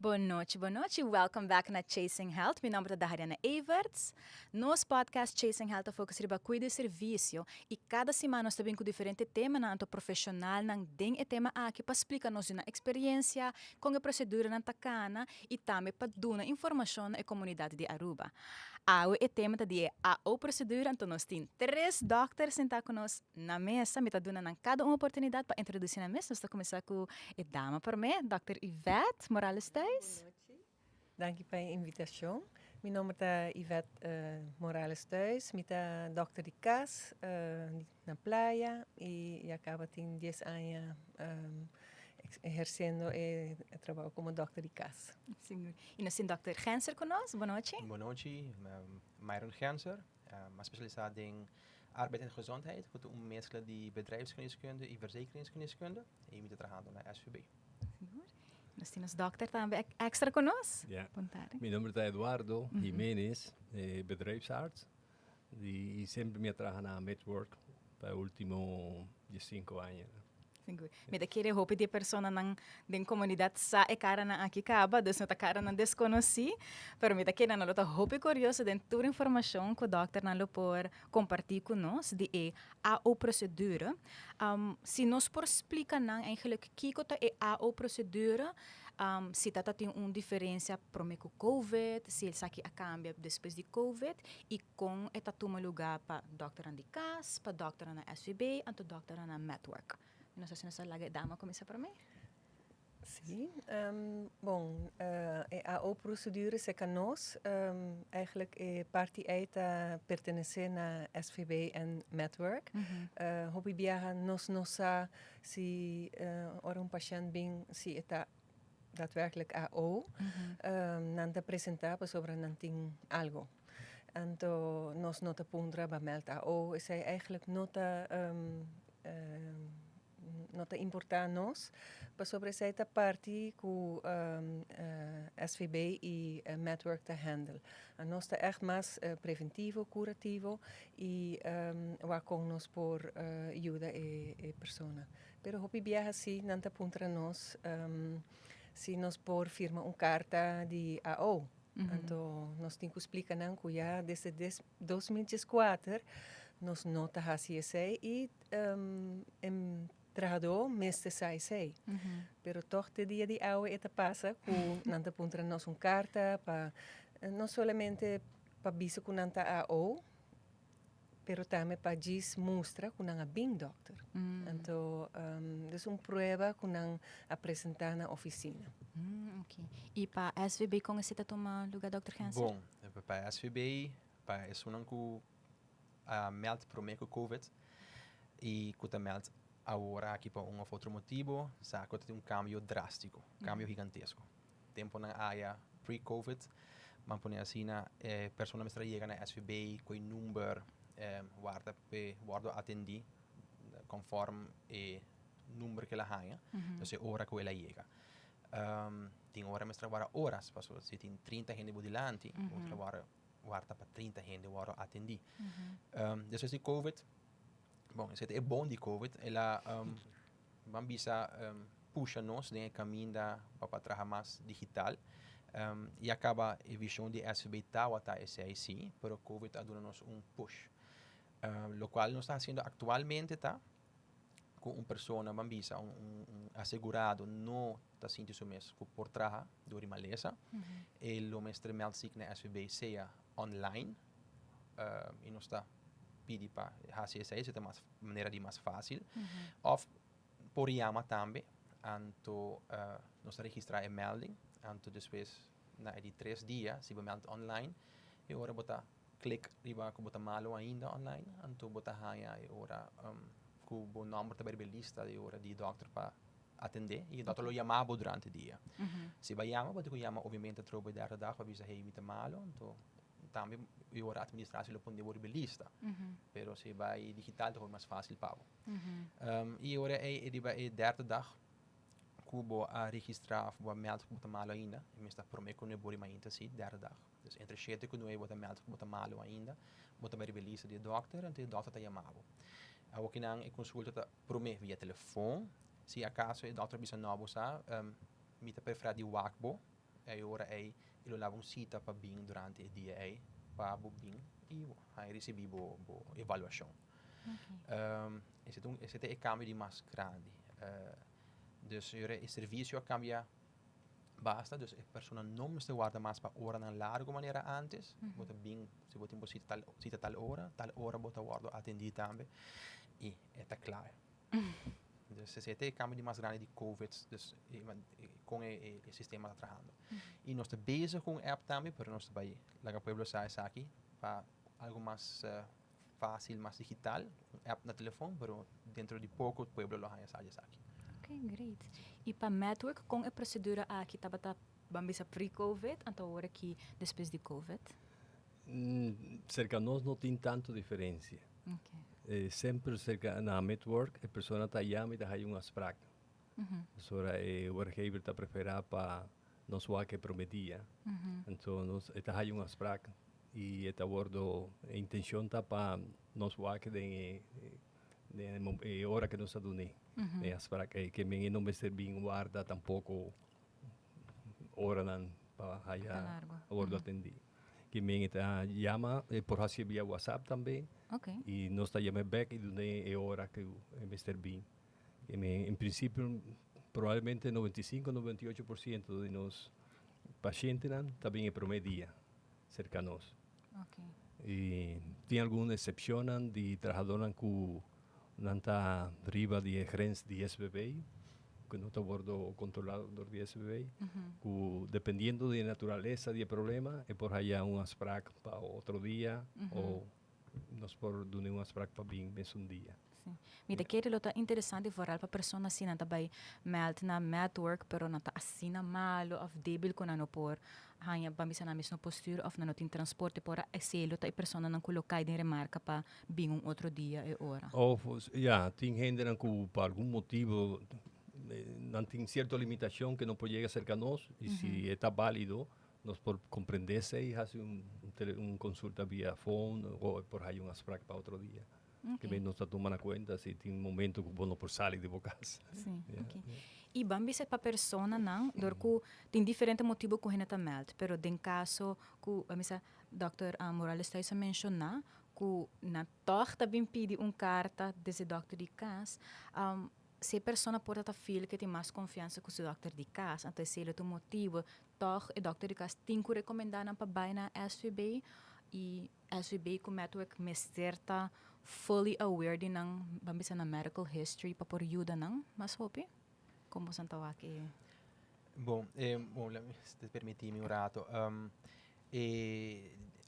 Bon nochi, bon nochi. Welcome back na Chasing Health. Mi nomber ta Dahariana Everts. Nos podcast Chasing Health ta focus riba cuido y servicio y cada siman nos ta bin cu diferente temanan anto profesionalnan den e tema aki pa splica nos di nan experiencia, con e proceduranan ta cana y tambe pa duna informacion na e comunidad di Aruba. Awe e tema ta di e AO procedura, anto nos tin tres dokter senta cu nos na mesa. Mi ta duna nan cada un oportunidad pa introduci nan mes. Nos ta cuminsa cu e dama prome, Dòkter Yvette Morales Thuis. Bon nochi. Danki pa e invitacion. Mi nomber ta Yvette Morales Thuis. Mi ta dokter di cas na Playa y ya caba tin dies aña eherciendo e trabao como dokter di cas. Sigur. Y nos tin Dòkter Genser cu nos. Bon nochi. Bon nochi. Myron Genser. Mi a specialisa den Arbeid en Gezondheid, cu ta un mezcla di bedrijfsgeneeskunde y verzekeringsgeneeskunde. Y mi ta trahando na SVB. Sigur. Nos tin nos dokter tambe extra cu nos. Ja. Bon tarde. Mi nomber ta Eduardo Jimenez, bedrijfsarts. Y semper mi a traha na Medwork pa e ultimo diescinco aña. Sigur. Mi ta kere hopi di e personanan den komunidat sa e karanan aki kaba, dus no ta karanan deskonosí, pero mi ta kere nan lo ta hopi kurioso den tur informashon ku dòkternan lo por kompartí ku nos di e AO procedure. Si nos por splika nan eigenlijk kiko ta e AO procedure, si ta ta tin un diferensia promé ku covid, si esaki a kambia despues di covid i kon e ta tuma lugá pa dòkternan di kas, pa dòkternan na SVB, anto dòkternan na Medwork. Mi no sa si nos ta laga e dama kuminsá promé. Sí, bon, e AO procedure serka nos, eigenlijk e parti ei ta pertenesé na SVB en Medwork. Hopi biaha nos no sa si ora un pashènt bin si e ta daadwerkelijk AO, nan ta presentá pasobra nan tin algo. Anto nos no ta puntra ba meld AO, esei eigenlijk no ta no ta importá nos, pasobra esei ta parti ku SVB i Medwork ta handle. Nos ta ègt mas preventivo, kurativo i wak kon nos por yuda e persona. Pero hopi biaha sí nan ta puntra nos si nos por firma un karta di AO. Anto nos tin ku splika nan ku ya desde 2014 nos no ta hasi esei i e trahadó mester sa esei. Pero tòg te dia di awe e ta pasa ku nan ta puntra nos un karta pa no solamente pa bisa ku nan ta AO, pero tambe pa djis mustra ku nan a bin dòkter. Anto des un prueba ku nan a presentá na ofisina. Ok. I pa SVB kon esei ta tuma lugá dòkter Genser? Bon, pa SVB, pa esunnan ku a mèld promé ku covid i ku ta mèld awor aki pa un òf otro motibu, sa ku ta tin un kambio drástiko, kambio higantesko. Temponan aya pre-covid, ban pone asina, e persona mester a yega na SVB ku e number warda p'e wòrdu atendí konfòrm e number ku el a haña, dus e ora ku el a yega. Tin ora mester a warda oras, pasobra si tin 30 hende bo dilanti, bo mester a warda warda pa 30 hende wòrdu atendí. Despues di covid, bon esei ta e bon di covid, el a ban bisa pusha nos den e kaminda pa pa traha mas digital. Ya kaba e vishon di SVB tawata esei si, pero covid a duna nos un push. Lokual nos ta hasiendo aktualmente ta ku un persona, ban bisa un asegurado no ta sinti su mes ku por traha dor di malesa, e lo mester meld zich na SVB sea online i nos ta pidi pa hasi esei, esei ta mas manera di mas fácil. Of por yama tambe, anto nos ta registrá e melding, anto despues na e di tres dia, si bo meld online, e ora bo ta klik riba ku bo ta malu ainda online, anto bo ta haña e ora ku bo nòmber ta bai riba e lista di ora di dòkter pa atendé, i e dòkter lo yama bo durante dia. Si bo a yama, bo tin ku yama obviamente atrobe e derde dag pa bisa, hey, mi ta malu, anto Tambe e ora administratie lo pone bo riba e lista. Pero si bai digital ta hopi mas fácil pa bo. I e ora ei riba e derde dag ku bo a registrá òf bo a mèld ku bo ta malu ainda, e mes ta promé ku nuebe bo riba mainta si, derde dag. Dus entre shete ku nuebe bo ta mèld ku bo ta malu ainda, bo ta bai riba e lista di e dòkter, anto e dòkter ta yama bo. Awor kinan e konsulta ta promé via telefon, si akaso e dòkter a bisa nò bo sa, mi ta preferá di wak bo. E ora ei e lo duna un sita pa bin durante e dia ei pa bo bin i ei risibí bo evaluashon. Esei ta e kambio di mas grandi. Dus e servisio a kambia basta, dus e persona no mester warda mas pa oranan largu manera antes. Bo ta bin, si bo tin bo sita tal ora bo ta wòrdu atendí tambe i e ta kla. Dus esei ta e kambio di mas grandi di COVID, dus kon e sistema ta trahando. I nos ta bezig ku un app tambe, pero nos ta bai laga pueblo sa esaki pa algu mas fásil, mas digital, un app na telefòn, pero dentro di poko pueblo lo haña sa esaki. Ok, great. I pa Medwork, kon e prosedura aki tabata, ban bisa, pre-COVID, anto awor aki despues di COVID? Serka nos no tin tantu diferensia. Semper serka na Medwork, e persona ta yama i ta haya un afspraak. Ora e werkgever ta preferá pa nos wak e promé dia. Anto nos ta haya un afspraak i e ta wòrdu, e intenshon ta pa nos wak den e ora ku nos a dun'é e afspraak ei. Ke men e no mester bin warda tampoko oranan pa haya wòrdu atendí. Ke men e ta yama, e por hasi via WhatsApp tambe. I nos ta yama bèk i dun'é e ora ku e mester bin. Ke men en prinsipio probablemente 95, 98% di nos pashentenan ta bin e promé dia serka nos. I tin algun eksepshonnan di trahadónan ku nan ta riba di e grens di SVB, ku no ta wòrdu kontrolá dor di SVB, ku dependiendo di e naturalesa di e problema e por haya un afspraak pa otro dia o nos por duna un afspraak pa bin mesun dia. Sí. Mi ta kere lo ta interesante vooral pa persona si nan ta bai meld na Medwork, pero nan ta asina malo of débil ku nan no por haña, ban bisa, nan mes no por stuur of nan no tin transporte por esei lo ta e personanan ku lo kai den remarka pa bin un otro dia e ora. Of ja, tin hendenan ku pa algun motibu nan tin sierto limitashon ku no por yega serka nos i si e ta válido nos por komprendé esei i hasi un konsulta via phone o por haya un afspraak pa otro dia. Ke nos ta tuma na kuenta si tin momento ku bo no por sali di bo kas. Sí, ok. I ban bisa pa personanan, dor ku tin diferente motibu ku hende ta meld, pero den kaso ku, ban bisa, dòkter Morales thuis a menshoná ku nan tòg ta bin pidi un karta desde dòkter di kas, si e persona por ta ta feel ku e tin mas konfiansa ku su dòkter di kas, anto esei lo ta un motibu tòg e dòkter di kas tin ku rekomendá nan pa bai na SVB i SVB ku Medwork mester ta fully aware di nan, ban bisa, nan medical history pa por yuda nan mas hopi? Kon boso ta wak e? Bon, si permití mi un ratu.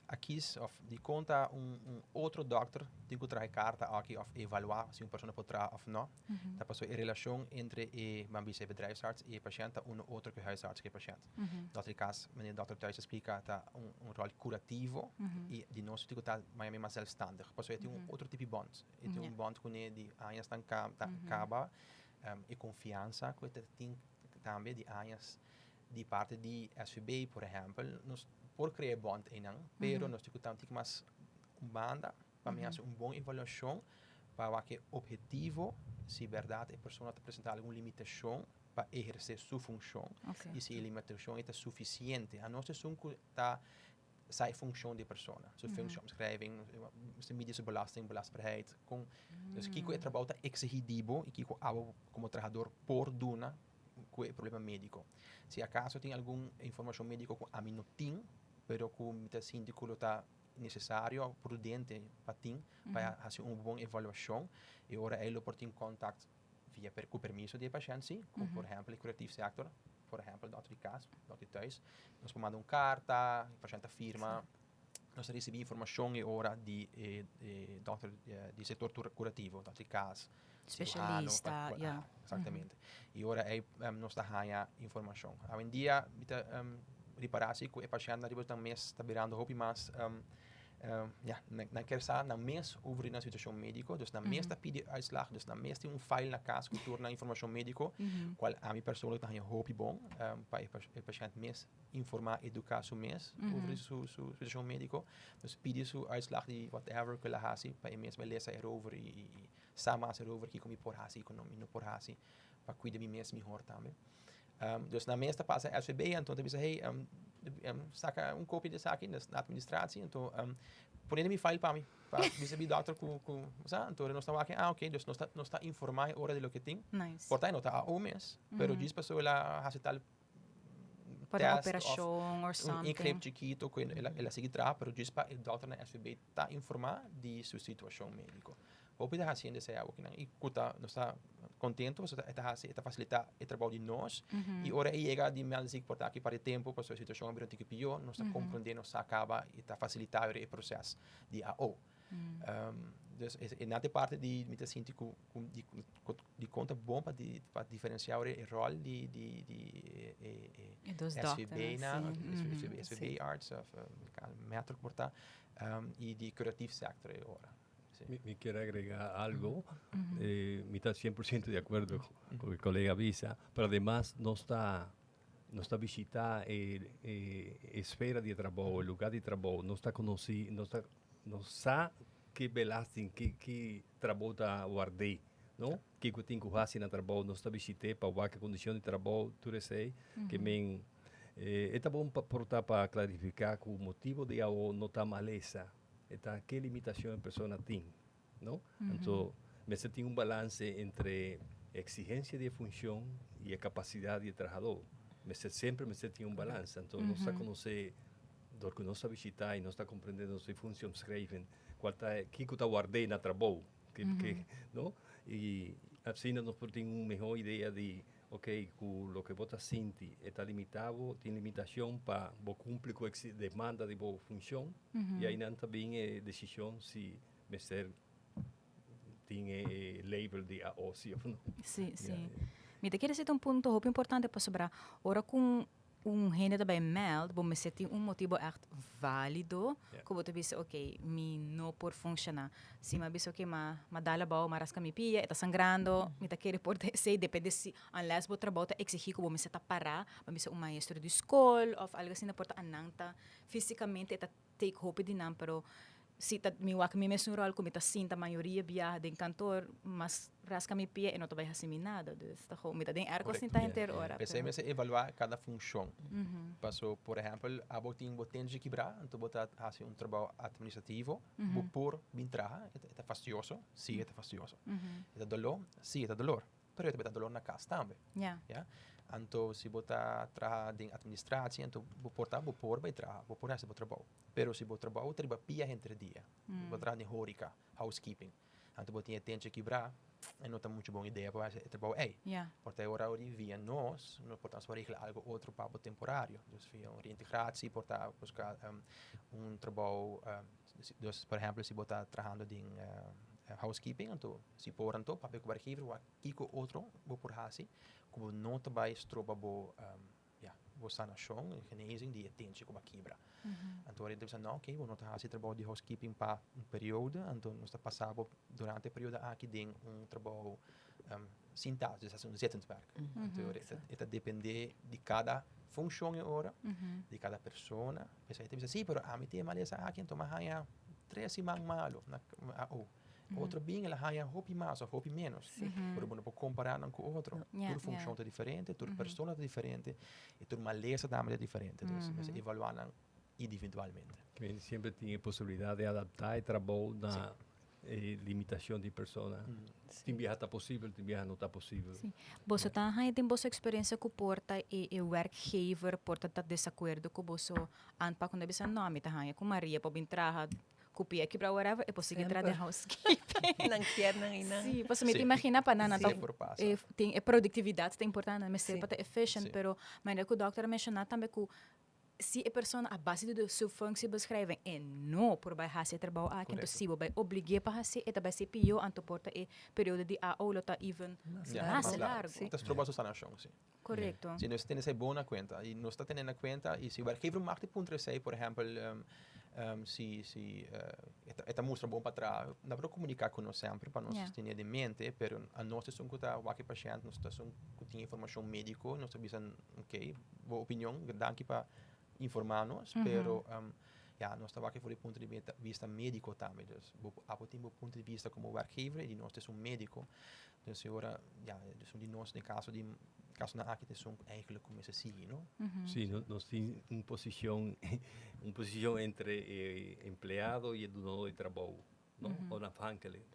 Aki of di konta un otro dòkter tin ku traha karta aki of evaluá si un persona por traha òf no. Ta pasobra e relashon entre e, ban bisa, e bedrijfsarts i e pashènt ta uno otro ku e huisarts ku e pashènt. Dòkter di kas, meneer dòkter thuis a splika, ta un ròl kurativo i di nos tin ku ta mas zelfstandig. Pasobra e tin un otro tipo di bond. E tin un bond kuné di añasnan ta kaba, e konfiansa ku e ta tin tambe di añas di parti di SVB, por ehèmpel, nos por krea e bond einan, pero nos tin ku ta un tiki mas un banda pa mi hasi un bon evaluashon pa wak e ophetivo si bèrdat e persona ta presentá algun limitashon pa ehersé su funshon i si e limitashon ei ta sufisiente. Anos esun ku ta sa e funshon di e persona, su functieomschrijving, su midi su belasting, belastbaarheid, kon, dus kiko e trabou ta eksihí di bo i kiko abo komo trahador por duna ku e problema médiko. Si akaso tin algun informashon médiko ku ami no tin, pero ku mi ta sinti ku lo ta nesesario òf prudente pa tin pa hasi un bon evaluashon, e ora ei lo por tin kontakt via ku permiso di e pashènt si, ku por ehèmpel e curatief sector, por ehèmpel dòkter di kas, dòkter di thuis, nos por manda un karta, e pashènt ta firma, nos ta risibí informashon e ora di e dòkter di sektor kurativo, dòkter di kas, sirujano, Specialista, ja. Eksaktamente. I ora ei nos ta haña informashon. Awendia mi ta ripará si ku e pashèntnan riba nan mes ta birando hopi mas, ja, nan kier sa nan mes over di nan situashon médiko, dus nan mes ta pidi uitslag, dus nan mes tin un file na kas ku tur nan informashon médiko, kual ami persoonlijk ta haña hopi bon pa e pashènt mes informá, eduká su mes over di su situashon médiko. Dus pidi su uitslag di whatever ku el a hasi pa e mes bai lesa erover i sa mas erover kiko mi por hasi, kiko mi no por hasi pa kuida mi mes mihor tambe. Dus nan mes ta pasa SVB, anto ta bisa, hey, saka un kopia di esaki na administratie, anto pone den mi file pa mi, pa bisa mi dokter ku sa, anto nos ta wak, ah ok, dus nos ta informa e ora di loke tin. Nice. Por ta e no ta AO mes, pero djis pasobra el a hasi tal Por un test of operacion or un something. Ingreep chikito ku el a sigui traha, pero djis pa e dokter na SVB ta informa di su situacion medico. Hopi ta haciendo esei awokinan y cu ta nos ta contento pasobra e ta haci e ta facilita e trabou di nos y ora e yega di meldziek por ta aki par di tempo pasobra e situacion a bira un tiki pio, nos ta comprende, nos sa caba y ta facilita e proces di AO. Dus e nan ta e parti di mi ta sinti cu di dicon ta bon pa diferencia ora e rol di e E dos SVB dokternan, nan, si. SVB, SVB arts of metro por ta y di curatief sector e ora. Si. Mi kier agrega algo. Mi ta 100% di acuerdo cu e colega a bisa, pero ademas nos ta bishita e esfera di trabou, e lugar di trabou, nos ta conoci, nos sa ki belasting, ki trabou ta warda, no? Kico tin cu haci na trabou, nos ta bishita pa wak e condicion di trabou, tur esey, ke men ta bon pa por ta pa clarifica cu e motibo di AO no ta malesa, ta ki limitacion e persona tin, no? Anto, mester tin un balance entre exigencia di funcion y e capacidad di trahado. Mester semper mester tin un balance. Anto, nos ta conoce, door cu nos ta bishita y nos ta comprendiendo e functieomschrijving, cual ta, kico ta warda na trabou, que, no? Y asina nos por tin un miho idea di, ok, cu loke bo ta sinti ta limita, tin limitacion pa bo cumpli cu e demanda di bo funcion, y ey nan tambe e decision si mester tin e label di AO si of no. Si. Mi ta kere un punto hopi importante pasobra ora cu un hende ta bay meld, bo mester tin un motibo echt valido, cu bo ta bisa, ok, mi no por funciona. Si mi bisa, ok, m'a dal abou, m'a rasca mi pia, e ta sangrando, mi ta kere por esey, depende si, unless bo trabou ta exigi cu bo mester ta para, bo bisa un maestro di school of algo asina, por ta anan ta fisicamente ta take hopi di nan, pero si ta mi wak mi mes un rol cu mi ta sinta mayoria biaha den kantoor, mas rasca mi pia e no ta bay haci mi nada, dus ta gewoon mi ta den airco sinta henter ora. Pesey mester evalua cada funcion. Paso, por ehempel, abo tin bo tenchi kibra, anto bo ta haci un trabou administrativo, bo por bin traha, e ta fastioso, si, e ta fastioso. E ta dolor, si, e ta dolor. Pero e ta dolor na cas tambe. Ja? Anto si bo ta traha den administratie, anto bo por ta, bo por bay traha, bo por haci bo trabou. Pero si bo trabou ta riba pia henter dia, bo traha den horeca, housekeeping, anto bo tin e tenchi kibra, e no ta mucho bon idea pa haci e trabou ey. Por ta e ora ori via nos por ta regla algo otro pa bo temporario. Dus via un reintegratie, por ta busca un trabou, dus por ehempel, si bo ta trahando den housekeeping, anto si por anto papia cu werkgever, wak kico otro bo por haci, cu bo no ta bay stroba bo, ja, bo sanacion, genezing di e tenchi cu bo a kibra. Anto ora bisa, no, ok, bo no ta haci trabou di housekeeping pa un periodo, anto nos ta pasa bo durante e periodo aki den un trabou sinta, dus haci un zittend werk. Anto e ta depende di cada funcion e ora, di cada persona. Pesey ta bisa, si, pero ami tin e malesa aki, anto m'a haya 3 siman malo na AO. Otro bin, el a haya hopi mas of hopi menos. Pero bo no por compara nan cu otro. Tur funcion ta diferente, tur persona ta diferente, y tur malesa tambe ta diferente. Dus mester evalua nan individualmente. Cu semper tin e posibilidad di adapta e trabou na limitacion di persona. Tin biaha ta posibel, tin biaha no ta posibel. Si. Boso ta haya den boso experiencia cu por ta e werkgever por ta desacuerdo cu boso aanpak, cu bisa, no, mi ta haya cu Maria por bin traha cu pia kibra, whatever, e por sigui traha den housekeeping? Nan kier nan y nan. Si, pasobra mi ta imagina pa nan Si, por pasa. Tin e productividad ta importante, mester pa ta efficient, pero manera cu dokter a menciona tambe cu si e persona a base di su functiebeschrijving e no por bay haci e trabou aki, anto si bo bay oblig'é pa haci, e ta bay ser pio, anto por ta e periodo di AO lo ta even Ja, mas mas largo. largo. Ta stroba su sanacion, si. Si, nos tene esey bon na cuenta. Y nos ta tene na cuenta, y si werkgever mag di puntra esey, por ehempel, si e ta mustra bon pa traha, nan por comunica cu nos semper pa nos tene den mente, pero anos esun cu ta wak e patiënt, nos ta esun cu tin informacion medico, nos ta bisa, ok, bo opinion, danki pa informa nos, pero ja, nos ta wak for di punto di vista medico tambe. Dus bo abo tin bo punto di vista como werkgever y nos ta un medico. Dus ora, ja, dus di nos, den caso di Casonan aki ta esun cu eigenlijk cu mester sigui, no? Sí, nos tin un posicion, un posicion entre e empleado y e dunador di trabou, no? Onafhankelijk.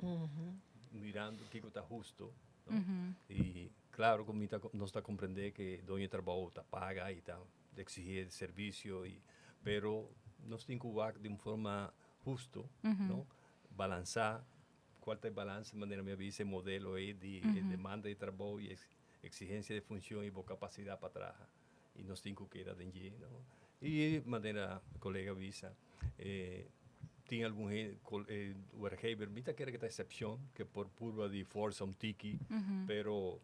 Mirando kico ta husto, no? Y claro cu mi ta, nos ta comprende cu e doño di trabou ta paga y ta exigi e servicio y, pero nos tin cu wak di un forma husto, no? Balansa, cual ta e balansa manera mi a bisa e modelo ey di e demanda di trabou y exigencia di funcion y bo capacidad pa traha y nos tin cu keda den dje, no? Y manera colega a bisa, tin algun hende, werkgever, mi ta kere cu ta excepcion, cu por purba di forza un tiki, pero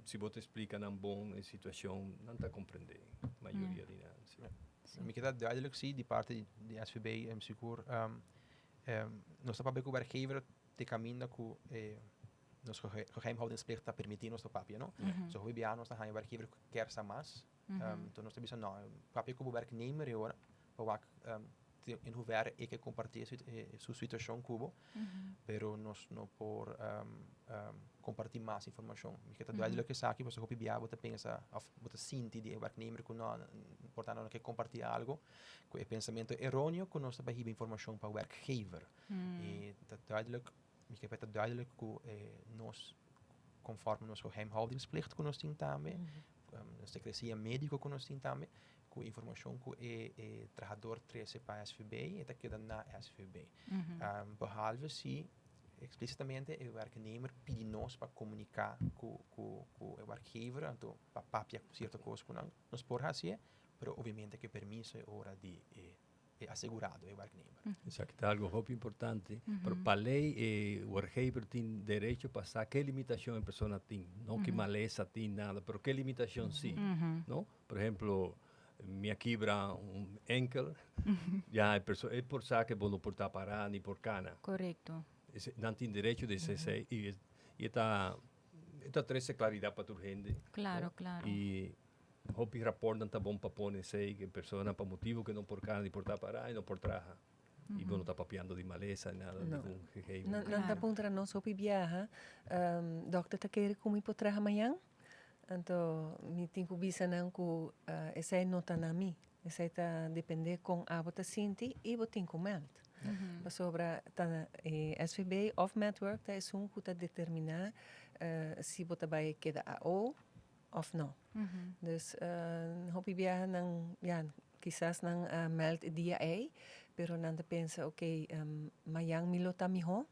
si bo ta explica nan bon e situacion, nan ta comprende, mayoria di nan, si. Mi keda duidelijk si di parti di SVB, sigur nos ta papia cu werkgever te caminda cu e nos geheimhoudingsplicht ta permiti nos ta papia, no? So hopi bia nos ta haña werkgever cu kier sa mas. Enton nos ta bisa no, papia cu bo werknemer e ora pa wak in hoeverre e ke comparti su situacion cu bo, pero nos no por comparti mas informacion. Mi ke ta duidelijk esaki pasobra hopi bia bo ta pensa of bo ta sinti di e werknemer cu no, por tanto no ke comparti algo cu e pensamento eroneo cu nos ta bay hiba informacion pa werkgever. Y ta duidelijk, mi ke ta duidelijk cu nos conforme nos geheimhoudingsplicht cu nos tin tambe, nos secrecia medico cu nos tin tambe, cu informacion cu e trahador trece pa SVB, e ta keda na SVB. Behalve si explicitamente e werknemer pidi nos pa comunica cu e werkgever, anto pa papia cierto cos cu nan, nos por haci'e, pero obviamente cu e permiso e ora di e e asegurado, e werknemer. Esaki ta algo hopi importante, pero pa ley e werkgever tin derecho pa sa ke limitacion e persona tin, no ke malesa tin, nada, pero ke limitacion si, no? Por ehemplo, mi a kibra un enkel, ya e perso e por sa ke bo no por ta para ni por cana. Ese, nan tin derecho di esei y e ta e ta trece claridad pa tur hende. Y Hopi raportnan ta bon pa pone esei ku e persona pa motibu ku e no por kana ni por ta pará e no por traha. I bo no ta papiando di malesa ni nada, ningun gegeven. No. Nan ta puntra nos hopi biaha, Dokter ta kere ku mi por traha mañan? Anto mi tin ku bisa nan ku esei no ta na mi. Esei ta depende kon abo ta sinti i bo tin ku mèld. Pasobra ta e SVB òf Medwork ta esun ku ta determiná si bo ta bai keda AO of no. Dus hopi biaha nan, ya, kisas nan a meld e dia ei, pero nan ta pensa, ok, mayan mi lo ta mihó,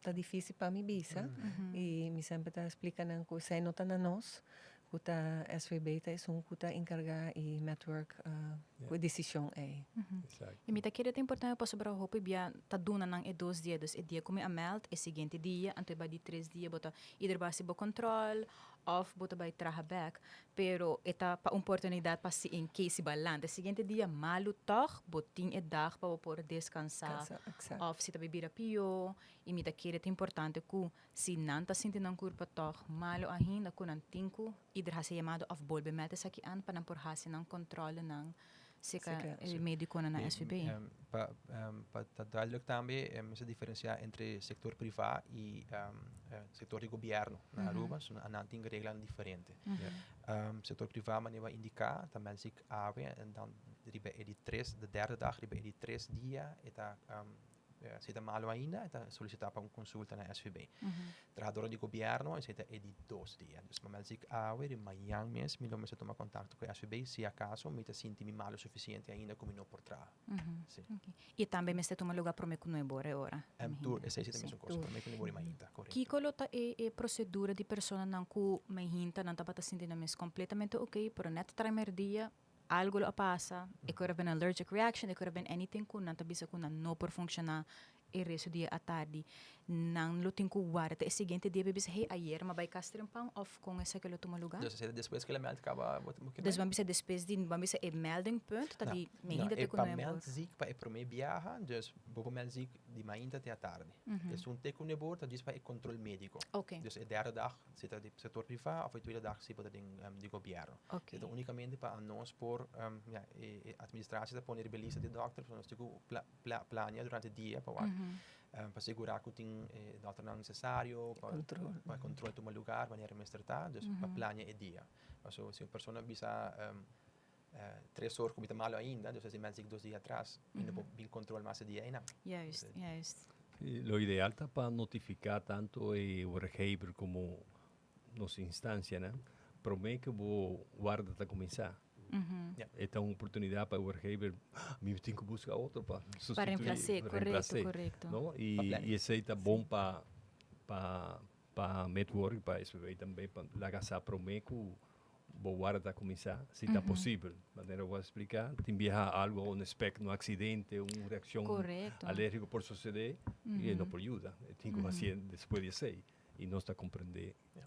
ta difícil pa mi bisa, i mi semper ta splika nan ku esei no ta na nos, ku ta SVB ta esun ku ta enkargá i Network ku e desishon ei. I mi ta kere ta importante pasobra hopi bia ta duna nan e dos dia, dus e dia ku mi a meld, e siguiente dia, anto e bai di tres dia bo ta either bo hasi bo control Of bo ta bai traha bek, pero e ta pa un portunidat pa si in case si balanta e siguiente dia malu tog bo tin e dag pa bo por descansa of si ta bai bira pio y mi ta kere ta importante cu si nan ta sinti nan curpa tog malu ainda cu nan tin cu either haci e yamada of bolbe meld esaki an pa nan por haci nan controlenan Seka e mediconan na SVB. Pa pa ta duidelijk tambe mester diferencia entre sector priva y sector di gobierno na Aruba. So nan tin reglanan diferente. Sector priva manera bo a indica ta meld zich awe en dan riba e di tres, de derde dag riba e di tres dia e ta Si ta malo ainda e ta solicita pa un consulta na SVB. Trahadornan di gobierno esei ta e di dos dia. Dus mamel si awe di mañan mes mi lo mester tuma contacto cu SVB si acaso mi ta sinti mi malo suficiente ainda cu mi no por traha. Si. Y tambe mester tuma lugar prome cu nuebe ora e ora? Tur, esei si ta mesun cos, prome cu nuebe ora y mainta, corecto. Kico lo ta e e procedura di personanan cu mainta nan tabata sinti nan mes completamente ok pero net trae merdia Algo lo a pasa, e could have been allergic reaction, it could have been anything cu nan ta bisa cu nan no por funciona e resto di e atardi. Nan lo tin cu warda te e siguiente dia pa bisa, hey, ayer mi a bay cas trempan of con esaki lo tuma lugar? Dus esey ta despues cu e meld caba bo ta Dus ban bisa despues di, ban bisa e meldingpunt ta di mainta te cu nuebe ora. E pa meld ziek pa e prome biaha, dus bo por meld ziek di mainta te atardi. Esun te cu nuebe ora ta djis pa e control medico. Dus e derde dag Si ta di sector priva of e tweede dag si bo ta den di gobierno. Ok. E ta unicamente pa nos por, ja, e administratie ta pone riba e lista di dokter, pasobra nos tin cu planea durante dia pa wak. Pa sigurá ku tin e dòkternan nesesario, pa Control. pa control tuma lugar wanneer mester ta, dus pa plania e dia. Paso si un persona bisa 3 or ku mi ta malo ainda, dus si mens 2 dia atras, mi no por bin control mas e dia einan. Juist. Sí, lo ideal ta pa notifiká tantu e werkgever komo nos instansia, no? Promé ku bo warda ta kuminsá. Ta un oportunidat pa e werkgever, "Mi tin ku buska otro pa Pa sustituí, reemplasá, korekto, reemplasá, no? Pa I, planning. I esei ta bon pa Medwork, pa SVB tambe, pa laga sa promé ku bo warda kuminsá, si ta posibel. Manera bo a splika, tin biaha algu unexpected, un aksidente, un reakshon alérgiko por sosodé i no por yuda. Tin ku hasi despues di esei. I nos ta komprondé. Yeah.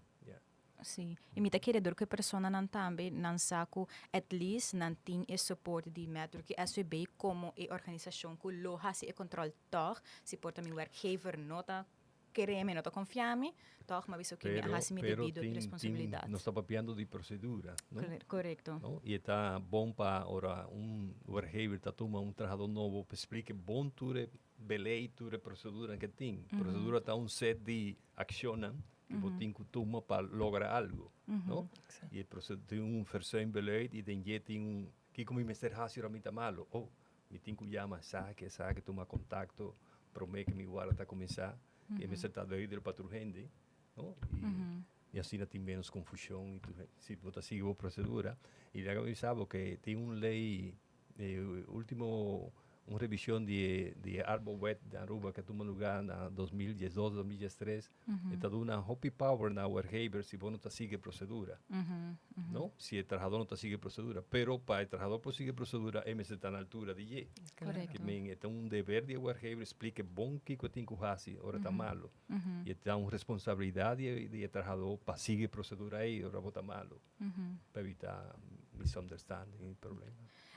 Sí. I mi ta kere dor ku e personanan tambe nan sa ku at least nan tin e support di Medwork i SVB komo e organisashon ku lo hasi e control toch. Si por ta mi werkgever no ta kere mi, no ta konfia mi, toch, ma bisa ku mi Pero, hasi mi pero debido tin, responsabilidat. nos ta papiando di prosedura, no? Korekto. No? I ta bon pa ora un werkgever ta tuma un trahadó nobo pa splika bon tur e beleid, tur e prosedura ku tin. Prosedura ta un set di akshon ku bo tin ku tuma pa logra algu, no? I e prosedura tin un verzuimbeleid i den je tin un kiko mi mester hasi ora mi ta malo. Oh, mi tin ku yama esaki, esaki, tuma kontakto, promé ku mi warda ta kuminsá. I mester ta duidelijk pa tur hende, no? I asina tin menos konfushon i tur, si bo ta sigui e prosedura. I laga mi sabi ku tin un lei, último un revishon di Arbowet di Aruba ku a tuma lugá na 2012, 2013, ta duna hopi power na werkgever si bo no ta sigui prosedura. No? Si e trahadó no ta sigui prosedura, pero pa e trahadó por sigui prosedura, e mester ta na altura di dje. Ke men ta un deber di werkgever splika bon kiko tin ku hasi ora ta malo. I ta un responsabilidat di trahadó pa sigui prosedura ei ora bo ta malo. Pa evitá misunderstanding i problema.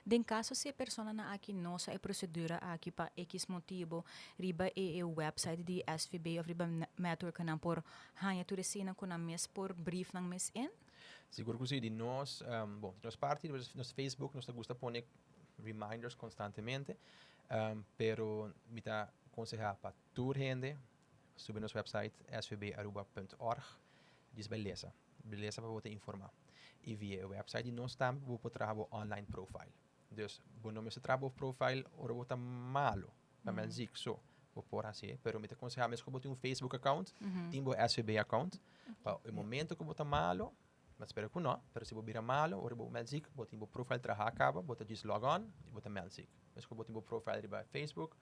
Den kaso si e personanan aki no sa e prosedura aki pa X motibu, riba e website di SVB òf riba Medwork nan por haña tur eseinan ku nan mes por brief nan mes in? Sigur ku sí, di nos, bon, di nos parti, nos Facebook, nos ta gusta pone reminders konstantemente, pero mi ta konsehá pa tur hende subi nos website svbaruba.org, djis bai lesa. Lesa pa bo ta informá. I via e website di nos tambe bo por traha bo online profile. Dus bo no mester traha bo profile ora bo ta malo, pa meld ziek so. Bo por hasi, pero mi ta konsehá mes ku bo tin un Facebook account, tin bo SVB account, pa e momento ku bo ta malo, ma spera ku no, pero si bo bira malo, ora bo meld ziek, bo tin bo profile trahá kaba, bo ta djis log on i bo ta meld ziek. Mes ku bo tin bo profile riba Facebook,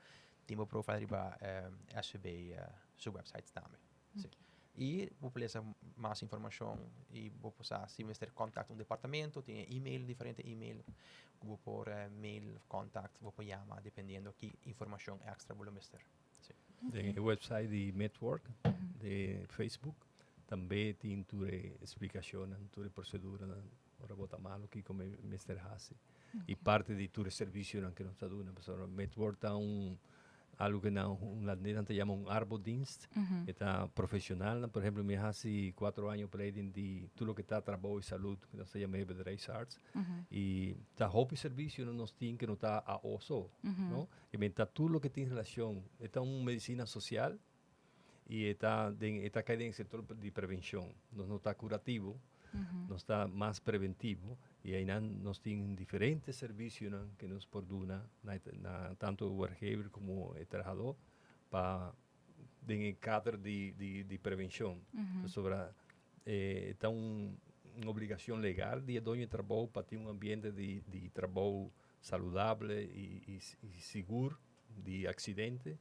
tin bo profile riba SVB su website tambe. Sí. I bo por lesa mas informashon i bo por sa si mester contact un departamento, tin e-mail, diferente e-mail, ku bo por mail, contact, bo por yama, dependiendo ki informashon extra bo lo mester. Sí. Den e website di Medwork, di Facebook, tambe tin tur e splikashon, tur e prosedura, ora bo ta malo kiko mester hasi. I parti di tur e servisionan ku nos ta duna. Pasobra Medwork ta un algu ku na hulandes ta yama un arbodienst, ta profeshonal. Por ehèmpel, mi a hasi 4 aña opleiding di tur loke ta trabou i salú, ku nos ta yama bedrijfsarts. I ta hopi servisio nos tin ku no ta AO so, no? I ta tur loke tin relashon, ta un medisina sosial i ta kai den sektor di prevenshon. Nos no ta kurativo, nos ta mas preventivo i einan nos tin diferente servisionan ku nos por duna na tantu werkgever komo e trahadó pa den kuadro di prevenshon. Sobre ta un obligashon legal di doño di trabou pa tin un ambiente di trabou saludabel i sigur di aksidente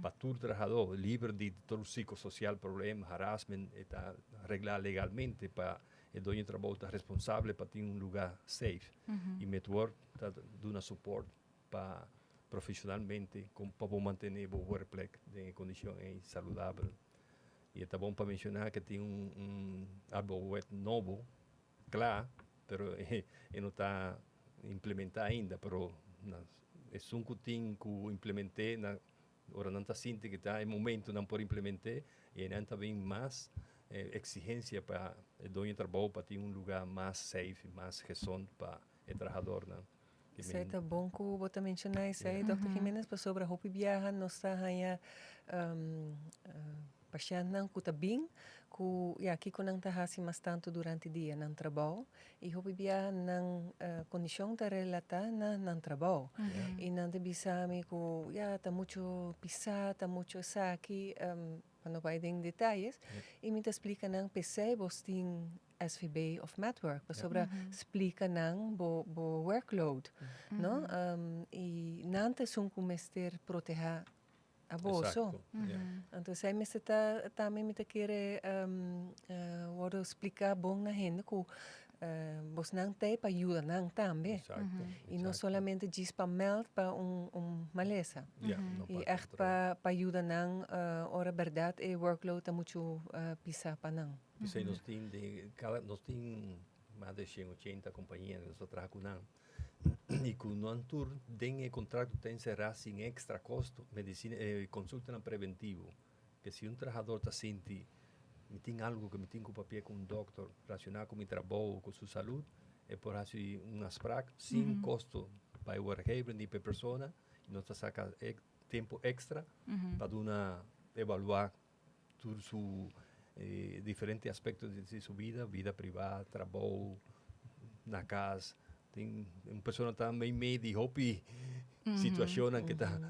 pa tur trahadó, liber di tur psikososial problema, harassment, ta reglá legalmente pa e doño di trabou ta responsabel pa tin un lugá safe. I Medwork ta duna support pa profeshonalmente pa mantené e werkplek den kondishon saludabel. I ta bon pa menshoná ku tin un arbowet nobo, klaro, pero e no ta implementá ainda, pero esun ku tin ku implementá na ora nan ta sinti ku ta e momento nan por implementá i nan tambe mas eksigensia pa e doño di trabou pa tin un lugá mas safe, mas gezond pa e trahadónan. Esey ta bon cu bo ta menciona esey, Dòkter Jimenez, pasobra hopi biaha nos ta haya pashentnan cu ta bin cu, ya, kico nan ta haci mas tanto durante dia? Nan trabou. Y hopi biaha nan condicion ta relata na nan trabou. Y nan ta bisa mi cu, ya, ta mucho pisa, ta mucho esaki, pa no bay den detayes. Y mi ta splica nan, p'esey bos tin SVB of Metwork, pasobra splica nan bo workload, no? Y nan ta esun cu mester proteha abo so. Anto esey mester ta tambe mi ta kere wordo splica bon na hende cu bosnan ta ey pa yuda nan tambe. Y no solamente djis pa meld pa un malesa. Y echt pa yuda nan ora berdad e workload ta mucho pisa pa nan. P'esei nos tin den kada nos tin mas de 180 kompania ku nos ta traha ku nan i ku nan tur den e kontrakto ta enserá sin ekstra kosto medisina konsultanan preventivo ke si un trahador ta sinti mi tin algu ku mi tin ku papia ku un dòkter relashoná ku mi trabou ku su salud e por hasi un afsprak sin kosto pa e werkgever ni pa e persona i nos ta saka tempu ekstra pa duna evaluá tur su diferente aspecto di su vida, vida priva, trabou, na cas. Tin un persona ta mei mei di hopi situacionnan que ta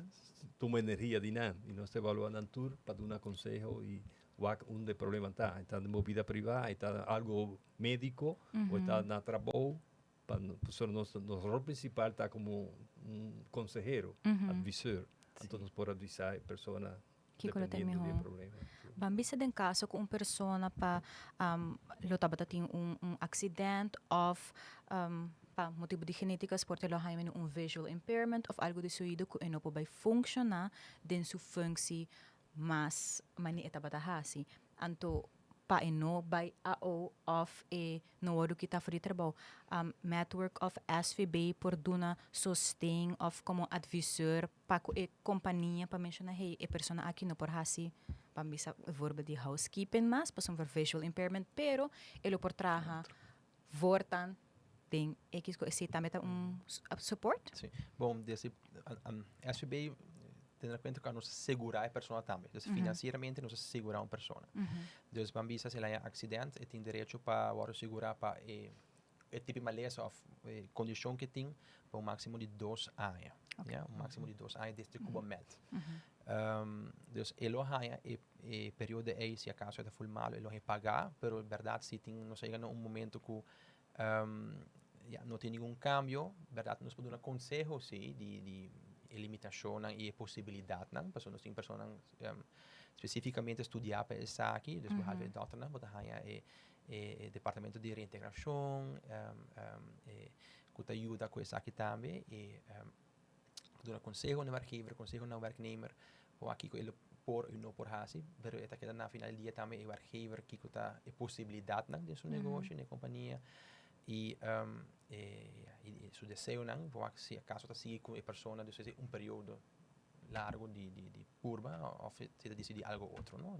tuma energia di nan y nos ta evalua nan tur pa duna conseho y wak unda e problema ta. E ta den bo vida priva, e ta algo medico o e ta na trabou. Pa pasobra nos nos rol principal ta como un consehero, adviseur. Anto nos por advisa e persona Kiko lo ta e dependiendo di e mihó? problema. Sí. Ban bisa den kaso ku un persona pa lo tabata tin un aksident òf pa motibu di genétika por te lo haña mene un visual impairment òf algu di su oido ku e no por bai funshoná den su functie mas mane e tabata hasi. Anto pa e no bai AO òf e no wòrdu kitá for di trabou, Metwork òf SVB por duna sosten òf komo adviseur pa ku e kompania pa menshoná hey e persona aki no por hasi ban bisa bijvoorbeeld di housekeeping mas pasobra por visual impairment pero e lo por traha voortaan den X ku esei tambe ta un support. Sí, bon desde SVB tene na kuenta ku nos ta segurá e persona tambe. Dus finansieramente nos ta segurá un persona. Dus ban bisa si el haña aksident e tin derecho pa wòrdu segurá pa e e tipo di malesa òf e kondishon ku e tin pa un máksimo di dos aña. Ya, un máksimo di dos aña desde ku bo mèld. Dus e lo haña e e periodo ei si akaso e ta ful malu e lo haña pagá, pero bèrdat si tin nos a yega na un momento ku ya no tin ningun kambio, bèrdat nos por duna konseho si di di e limitashonnan i e posibilidatnan, pasobra nos tin personanan spesífikamente studiá pa esaki, dus behalve e dòkternan bo ta haña e e departamento di reintegrashon e ku ta yuda ku esaki tambe i duna konseho na werkgever, konseho na werknemer wak kiko e lo por i no por hasi, pero e ta keda na final di dia tambe e werkgever kiko ta e posibilidatnan den su negoshi, den e kompania i e su deseonan wak si akaso ta sigui ku e persona despues di un periodo largo di purba òf si ta disidí algo otro, no.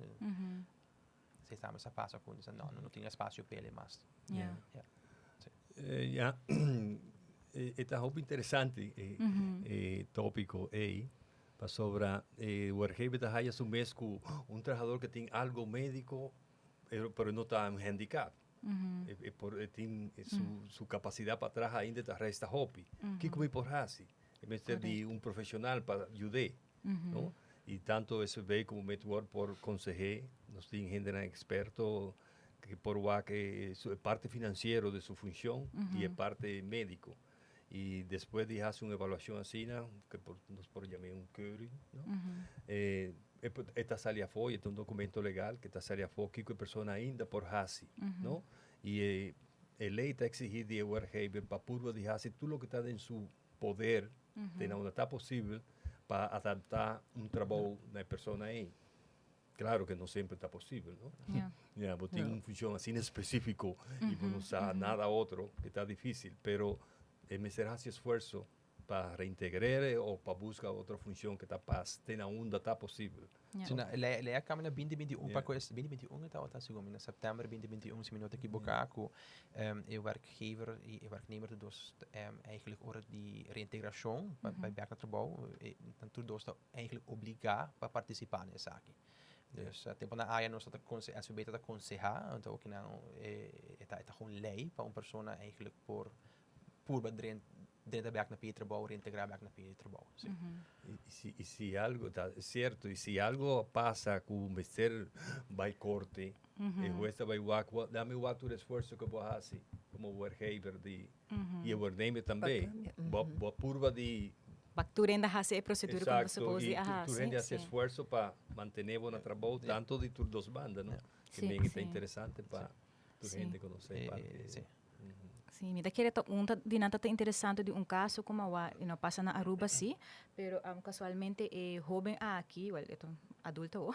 Si tambe sa pasa ku no, no tin espasio p'e mas. Ja. Ja. Sí. Ja, e ta hopi interesante e, e tópiko ei, pasobra e werkgever ta haya su mes ku un trahador ku tin algo médiko, pero, pero no ta un handicap. E, e por, e tin su, su kapasidat pa traha ainda ta resta hopi. Kiko mi por hasi? E mester di un profeshonal pa yud'é. No? Y tanto SVB como Metwork por consehé, nos tin hendenan experto que por wak e, su, e parte financiero de su funcion y e parte médico. Y después di haci un evaluacion asina, que por, nos por llam'é un keuring, no? Eh, e, e ta sali afó y e ta un documento legal que ta sali afó kiko e persona ainda por haci, no? Y e, e ley ta exigi di e werkgever pa purba di haci tur loke ta den su poder, te na unda ta posibel, pa adaptá un trabou na e persona ei. Claro que no semper ta posibel, no? Ja. Ja, bo tin un funcion asina específico y bo no sa nada otro, que ta difícil, pero e mester haci esfuerzo. Pa reintegr'é o pa buska otro funshon ku ta pas te na unda ta posibel. Ja. Si, na, lei, lei a kambia na 2021 pa Ja. ku es 2021 e tabata segun mi, na sèptèmber 2021 si mi no ta ekiboká ku e werkgever i e werknemer tur dos eigenlijk ora di reintegrashon pa bai bèk na trabou e nan tur dos ta eigenlijk obligá pa partisipá na esaki. Dus temponan aya nos ta konse SVB ta konsehá anto okinan e ta e ta gewoon lei pa un persona eigenlijk por purba drenta bek na pia di trabou, reintegrá bek na pia di trabou. Sí. I si, i si algo ta cierto, i si algo pasa ku mester bai korte, e hues ta bai wak, wa, dame wak tur esfuerso ku bo a hasi komo werkgever di, i e werknemer tambe. Bo, bo a purba di. Wak tur hende a hasi e prosedura ku bo Exacto, suppose i di a tur, tur hasi. hende a hasi Sí. esfuerso pa mantené bo na trabou, tanto di tur dos banda, no? Sí, Ke men e ta sí. interesante pa tur hende konosé parti. Sí. Sí, mi ta kere ta un ta di nan ta ta interesante di un caso como awa y no pasa na Aruba sí, pero casualmente e hoben aki, well e ta un adulto awo,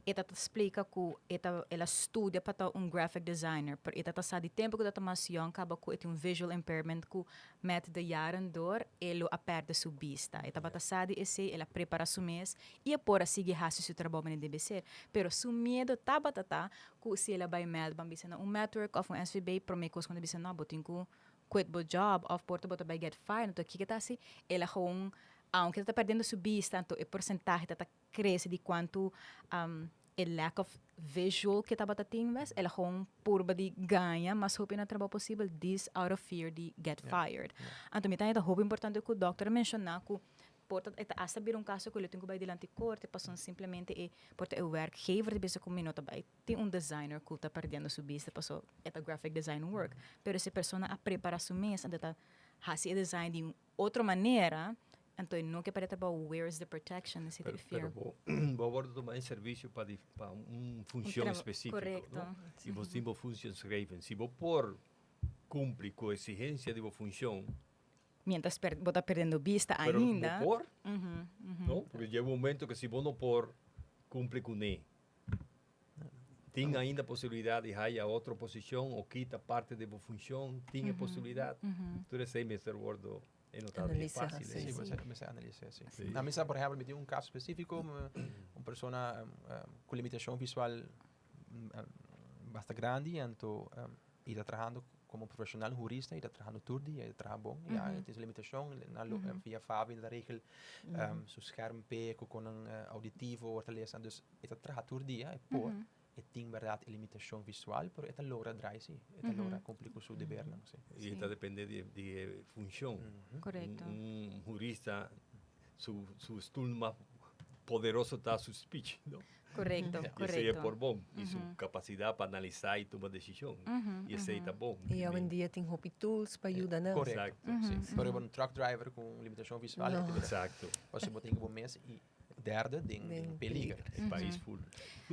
e ta ta splica cu e ta el a studia pa ta un graphic designer, pero e ta ta sa di tempo cu ta ta mas yong caba cu e tin un visual impairment cu met de jaren door e lo a perde su bista. E tabata sa di esey, el a prepara su mes y e por a sigui haci su trabou manera debe ser, pero su miedo tabata ta Ku si el a bai meld ban bisa na un metwork of un SVB prome kos ku nan ta bisa no bo tin ku quit bo job of por ta bo ta bai get fired anto kiko ta hasi el a gewoon aunke ta ta perdiendo su bista anto e porcentahe ta ta crece di cuantu e lack of visual ke tabata tin wes el a gewoon purba di gaña mas hopi na trabou posibel dis out of fear di get fired anto mi ta haña ta hopi importante ku dokter a menciona ku Por ta e ta hasta bira un kaso ku lo tin ku bai dilanti korte pasobra simplemente e por ta e werkgever ta bisa ku mi no ta bai tin un designer ku ta perdiendo su bista pasobra e ta graphic design work pero si e persona a prepara su mes anto ta hasi e design di un otro manera anto e no ke perde trabou where is the protection esei ta e fear. Pero bo bo a wòrdu tuma en servisio pa di pa un funshon espesífiko no i bo tin bo functieomschrijving si bo por kumpli ku eksigensia di bo funshon. Mientras per, bo ta perdiendo bista ainda. Pero bo por, no? Porque llega un momento que si bo no por cumpli cuné, tin ainda posibilidad di haya otro posicion o kita parte di bo funcion, tin e posibilidad. Tur esey mester wordo e no ta bien Analisa, fácil. sí. Sí, Sí. mester analisa, sí. Sí. Na mi sa, por ejemplo, mi tin un caso específico, un persona cu limitacion visual basta grandi, anto y ta trahando como profesional hurista y ta trahando tur dia y ta traha bon. Ya e tin su limitacion, na lo via Fabi ta regel su scherm p'e cu con nan auditivo ora ta lesa. Dus e ta traha tur dia, e por, e tin berdad e limitacion visual, pero e ta logra draai si, e ta logra cumpli cu su debernan si. Y e ta depende di e funcion. Correcto. Un hurista su su stoel mas poderoso ta su speech, no? Correcto, Y esey correcto. e por bon. Y su capacidad pa analisa y tuma decision. Y esey ta bon. Y awendia tin hopi tools pa yuda nan. Correcto, Exacto. si. Pero un truck driver cu un limitacion visual, No. e ta bira Exacto. Pasobra bo tin cu bo mes y derde den Den peliger. peliger. E pais full.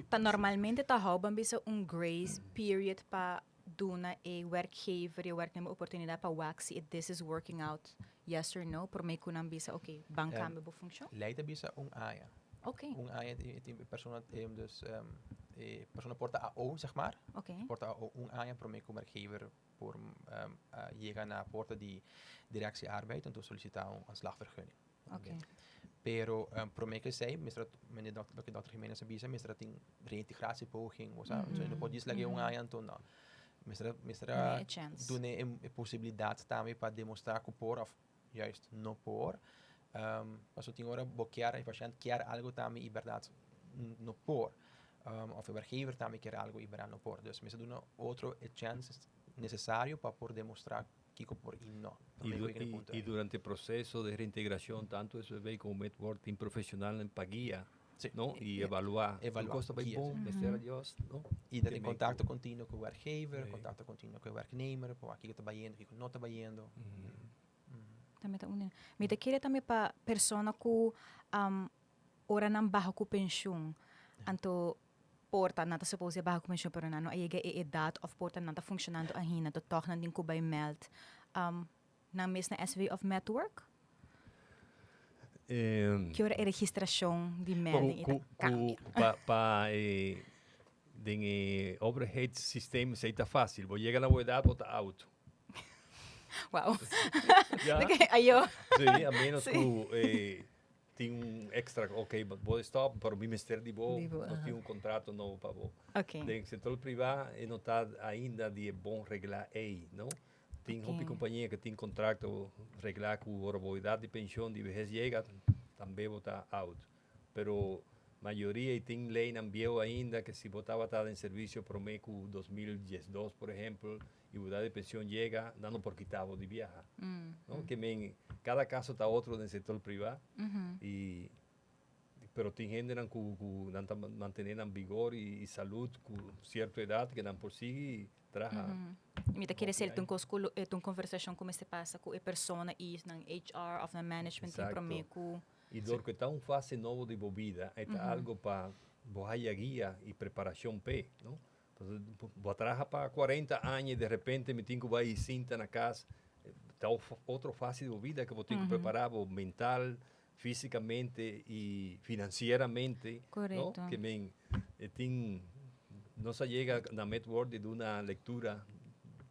Ta normalmente ta hou ban bisa un grace period pa duna e werkgever y e werknemer oportunidad pa wak si e this is working out yes or no, prome cu nan bisa ok, ban cambia bo funcion? Ley ta bisa un aña. Ok. Un aña tin e persona, dus e persona por ta AO, zeg maar. Ok. Por ta AO un aña prome cu werkgever por yega na porta di Directie Arbeid en to solicita un ontslagvergunning. Ok. Pero prome cu esey, mester a, mene loke dokter Jimenez a bisa, mester a tin reintegratiepoging, o sea, no por djis lag'e un aña anto no. Mester a, mester a Dune e chance. dune e posibilidad tambe pa demostra cu por of juist no por. Pasobra tin ora bo kier, e pashent kier algo tambe y berdad no por. Of e werkgever tambe kier algo y berdad no por. Dus mester duna otro e chance necesario pa por demostra Kiko por i no. I, du, i, i durante e proceso de reintegracion, tanto SVB como Medwork tin profesionalnan pa guia, Sí. no? I evaluá. Evaluá, Tur cos ta bai guia, bon, sí. mester a Dios, no? I ta den Te contacto continuo cu werkgever, Sí. contacto continuo cu e werknemer, pa wak kiko ta bayendo, kiko no ta bayendo. Tambe ta un ding. Mi ta kere tambe pa persona cu ora nan baha cu pensioen, anto Por ta nan ta suppose di baha ku penshon pero nan no a yega e edat of por ta nan ta funshonando ainda to tòg nan tin ku bai mèld nan mes na SV of Metwork? Ki ora e registrashon di mèlding ei ta kambia? Ku pa pa e den e overheidssysteem esei ta fásil. Bo yega na bo edat bo ta out. Wow. Ja. Ayo. Si, a menos ku eh, tin un extra, ok, bo stop, pero mi mester di bo, Di bo, nos tin un kontrato nobo pa bo. Den sektor privá e no ta ainda di e bon reglá ei, no? Tin hopi kompania ku tin kontrakto reglá ku ora bo edat di penshon di behes yega, tambe bo ta out. Pero mayoria y tin leynan bieu ainda que si bo tabata den servicio prome cu 2012, por ehempel, y bo edad di pension yega, nan no por kita bo di biaha. No? Ke men, cada caso ta otro den sector priva y pero tin hendenan cu nan ta mantene nan vigor y salud cu cierto edad que nan por sigui traha. Mi ta kere ser ta un kos ku lo, ta un konversashon ku mester pasa ku e persona i nan HR òf nan management team promé ku. I dor ku e ta un fase nobo di bo bida, e ta algo pa bo haya guia i preparashon p'e, no? Pasobra bo a traha pa kuarenta aña i de repente mi tin ku bai sinta na kas, ta otro fase di bo bida ku bo tin ku prepará bo mental, físikamente i finansieramente, no? Ke men e tin, nos a yega na Medworld di duna lektura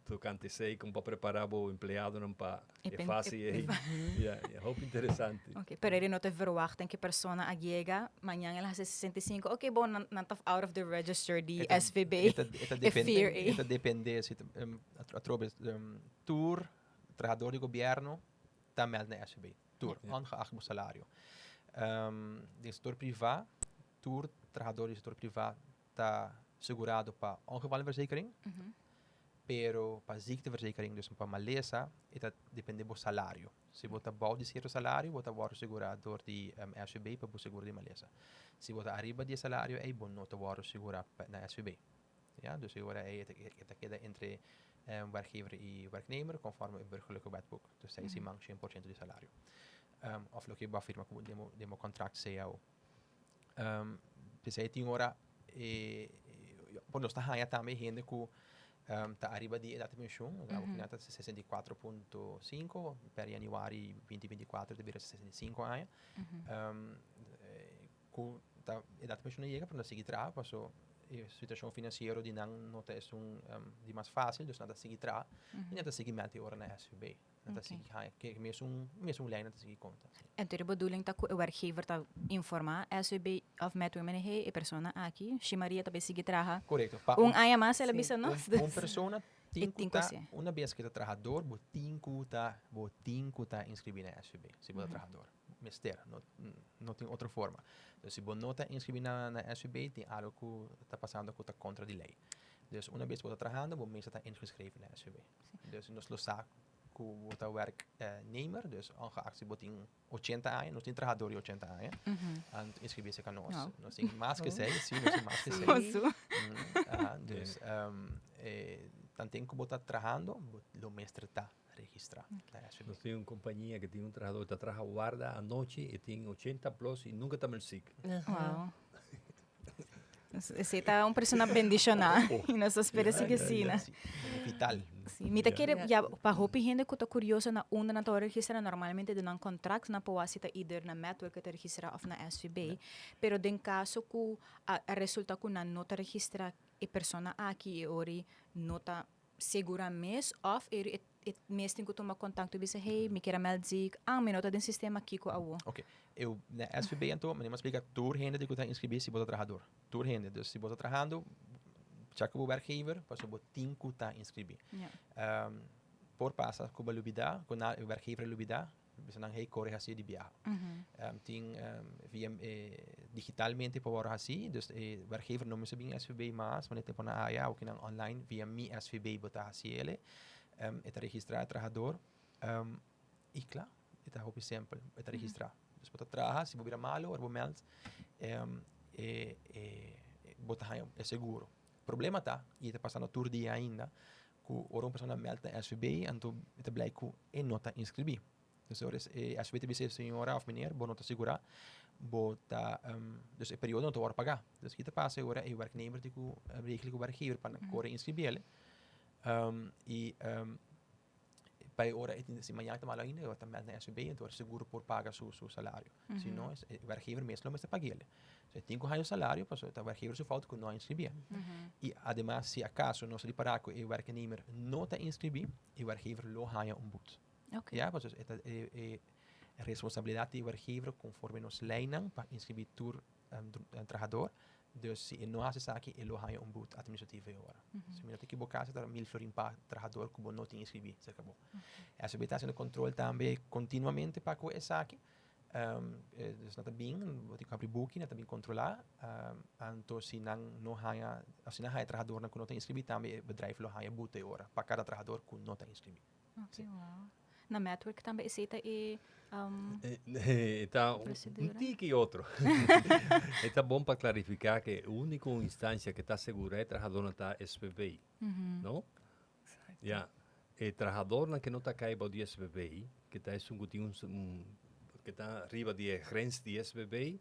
tokante esei, kon pa prepará bo empleadonan pa e fase ei. Ya, hopi interesante. Ok, pero eri no ta verwachting ku e persona a yega, mañan el a hasi 65, ok, bon, nan nan ta out of the register di SVB. E fear ei. E ta depende, si atrobe tur trahador di gobierno ta meld na SVB. Tur, ongeacht bo salario. Den sector priva, tur trahador di sector priva ta segurado pa ongevallenverzekering, pero pa ziekteverzekering, dus pa malesa, e ta depende bo salario. Si bo ta bou di cierto salario, bo ta wòrdu segurá dor di SVB pa bo seguro di malesa. Si bo ta ariba di e salario ei, bo no ta wòrdu segurá na SVB. Ja, dus e ora ei e ta keda entre werkgever i werknemer conforme e burgerlijke wetboek. Dus seis siman 100% di salario. Of loke bo a firma ku den bo contract cao. P'esei tin ora e por nos ta haña tambe hende ku ta ariba di edat di penshun, awor ta 64.5, per januari 2024 ta bira 65 aña. Ku ta edat di penshun a yega pero nan ta sigui traha paso e situashon finansiero di nan no ta esun di mas fásil, dus nan ta sigui traha i nan ta sigui mèt e ora na SVB. Nan ta sigui haña ke mesun mesun lei nan ta sigui konta. Enton e bedoeling ta ku e werkgever ta informá SVB òf mèt women hey e persona aki, Shi Maria ta bay sigui traha Korekto. Un aña mas el a bisa nos. Un persona tin ku ta una bes ku e ta trahador bo tin ku ta bo tin ku ta inskribí na SVB si bo ta trahador. Mester, no no tin otro forma. Dus si bo no ta inskribí na na SVB tin algo ku ta pasando ku ta kontra di lei. Dus una bes bo ta trahando bo mester ta ingeschreven na SVB. Dus nos lo sa ku bo ta werknemer, dus ongeacht si bo tin 80 aña, nos tin trahador di 80 aña, anto inskribí serka nos. Nos tin mas ku esei, si, nos tin mas ku esei. Aha, dus tanten ku bo ta trahando bo lo mester ta registrá na SVB. Nos tin un kompania ku tin un trahador ta traha warda anochi i tin 80 plus i nunka ta mel sik. Wow. Esei ta un persona bendishoná i nos ta spera si ke asina. Vital. Si, mi ta kere ya pa hopi hende ku ta kurioso na unda nan ta wòrdu registrá, normalmente den nan kontrakt nan por wak si ta either na Metwork ke ta registrá òf na SVB. Pero den kaso ku a resulta ku nan no ta registrá e persona aki e ora no ta segura mes òf e E mes tin ku tuma kontakto i bisa, hey, mi kier a meld ziek. Ah, mi no ta den sistema, kiko awo? Ok. Eu, na SVB anto, mi a splika tur hende di ku ta inskribí si bo ta trahador. Tur hende. Dus si bo ta trahando, chèk ku bo wèrkgever, pasobra bo tin ku ta inskribí. Por pasa ku bo a lubidá, ku na e wèrkgever a lubidá, bisa nan, hey, kore hasi di biaha. Tin via digitalmente por wòrdu hasi, dus e wèrkgever no mester bin SVB mas, wanneer e temponan aya, awor kinan online via Mi SVB bo ta hasi ele. E ta registrá e trahador i kla, e ta hopi simpel, e ta registrá. Dus bo ta traha, si bo bira malu ora bo mèld, e bo ta haña e seguro. Problema ta, i e ta pasando tur dia ainda, ku ora un persona mèld na SVB, anto e ta blij ku e no ta inskribí. Dus ora e SVB ta bisa e señora òf meneer, bo no ta sigurá, bo ta, dus e periodo no ta wòrdu pagá. Dus ki ta pasa ora e wèrknemer tin ku regla ku wèrkgever pa nan kore inskribí el. I Pa e ora e tin si mañana ta malo ainda e ora ta meld na SVB enton ora seguro por paga su su salario. Si no e werkgever mes lo mester pag'el. So e tin ku haña un salario pasobra ta werkgever su fout ku no a inskribí. I ademas si akaso nos ripará ku e werknemer no ta inskribí e werkgever lo haña un but. Ya pasobra e ta e e responsabilidat di e werkgever konforme nos leinan pa inskribí tur trahador. Dus si e no hasi esaki e lo haña un but administrativo e ora. Si mi no ta ekiboká ta 1000 florin pa trahador ku bo no tin inskribí serka bo. SVB ta hasiendo kontrol tambe kontinuamente pa ku esaki. Dus nan ta bin, bo tin ku habri buki, nan ta bin kontrolá. Anto si nan no haña, òf si nan haña trahadornan ku no ta inskribí tambe e bedrijf lo haña but e ora pa kada trahador ku no ta inskribí. Ok, wow. Na Metwork tambe esei ta e E ta un tiki otro. E ta bon pa klarifiká ku e úniko instansia ku ta asegurá e trahadónan ta SVB, no? Ya. E trahadórnan ku no ta kai bou di SVB, ku ta esun ku tin un ku ta riba di e grens di SVB,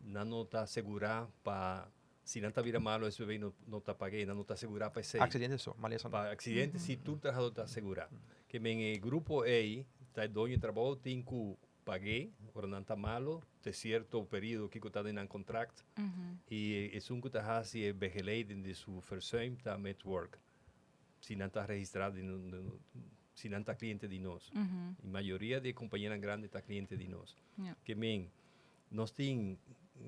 nan no ta asegurá pa Si nan ta bira malo SVB no no ta pag'é, nan no ta asegurá pa esei. Aksidente so, malesa no. Pa aksidente si tur trahadó ta asegurá. Ke men e grupo ei ta e doño di trabou tin ku pag'é ora nan ta malo te sierto periodo kiko ta den nan kontrakt i esun ku ta hasi e begeleiding di su verzuim ta Metwork si nan ta registrá den si nan ta kliente di nos. I mayoria di e kompañianan grandi ta kliente di nos. Ke men Nos tin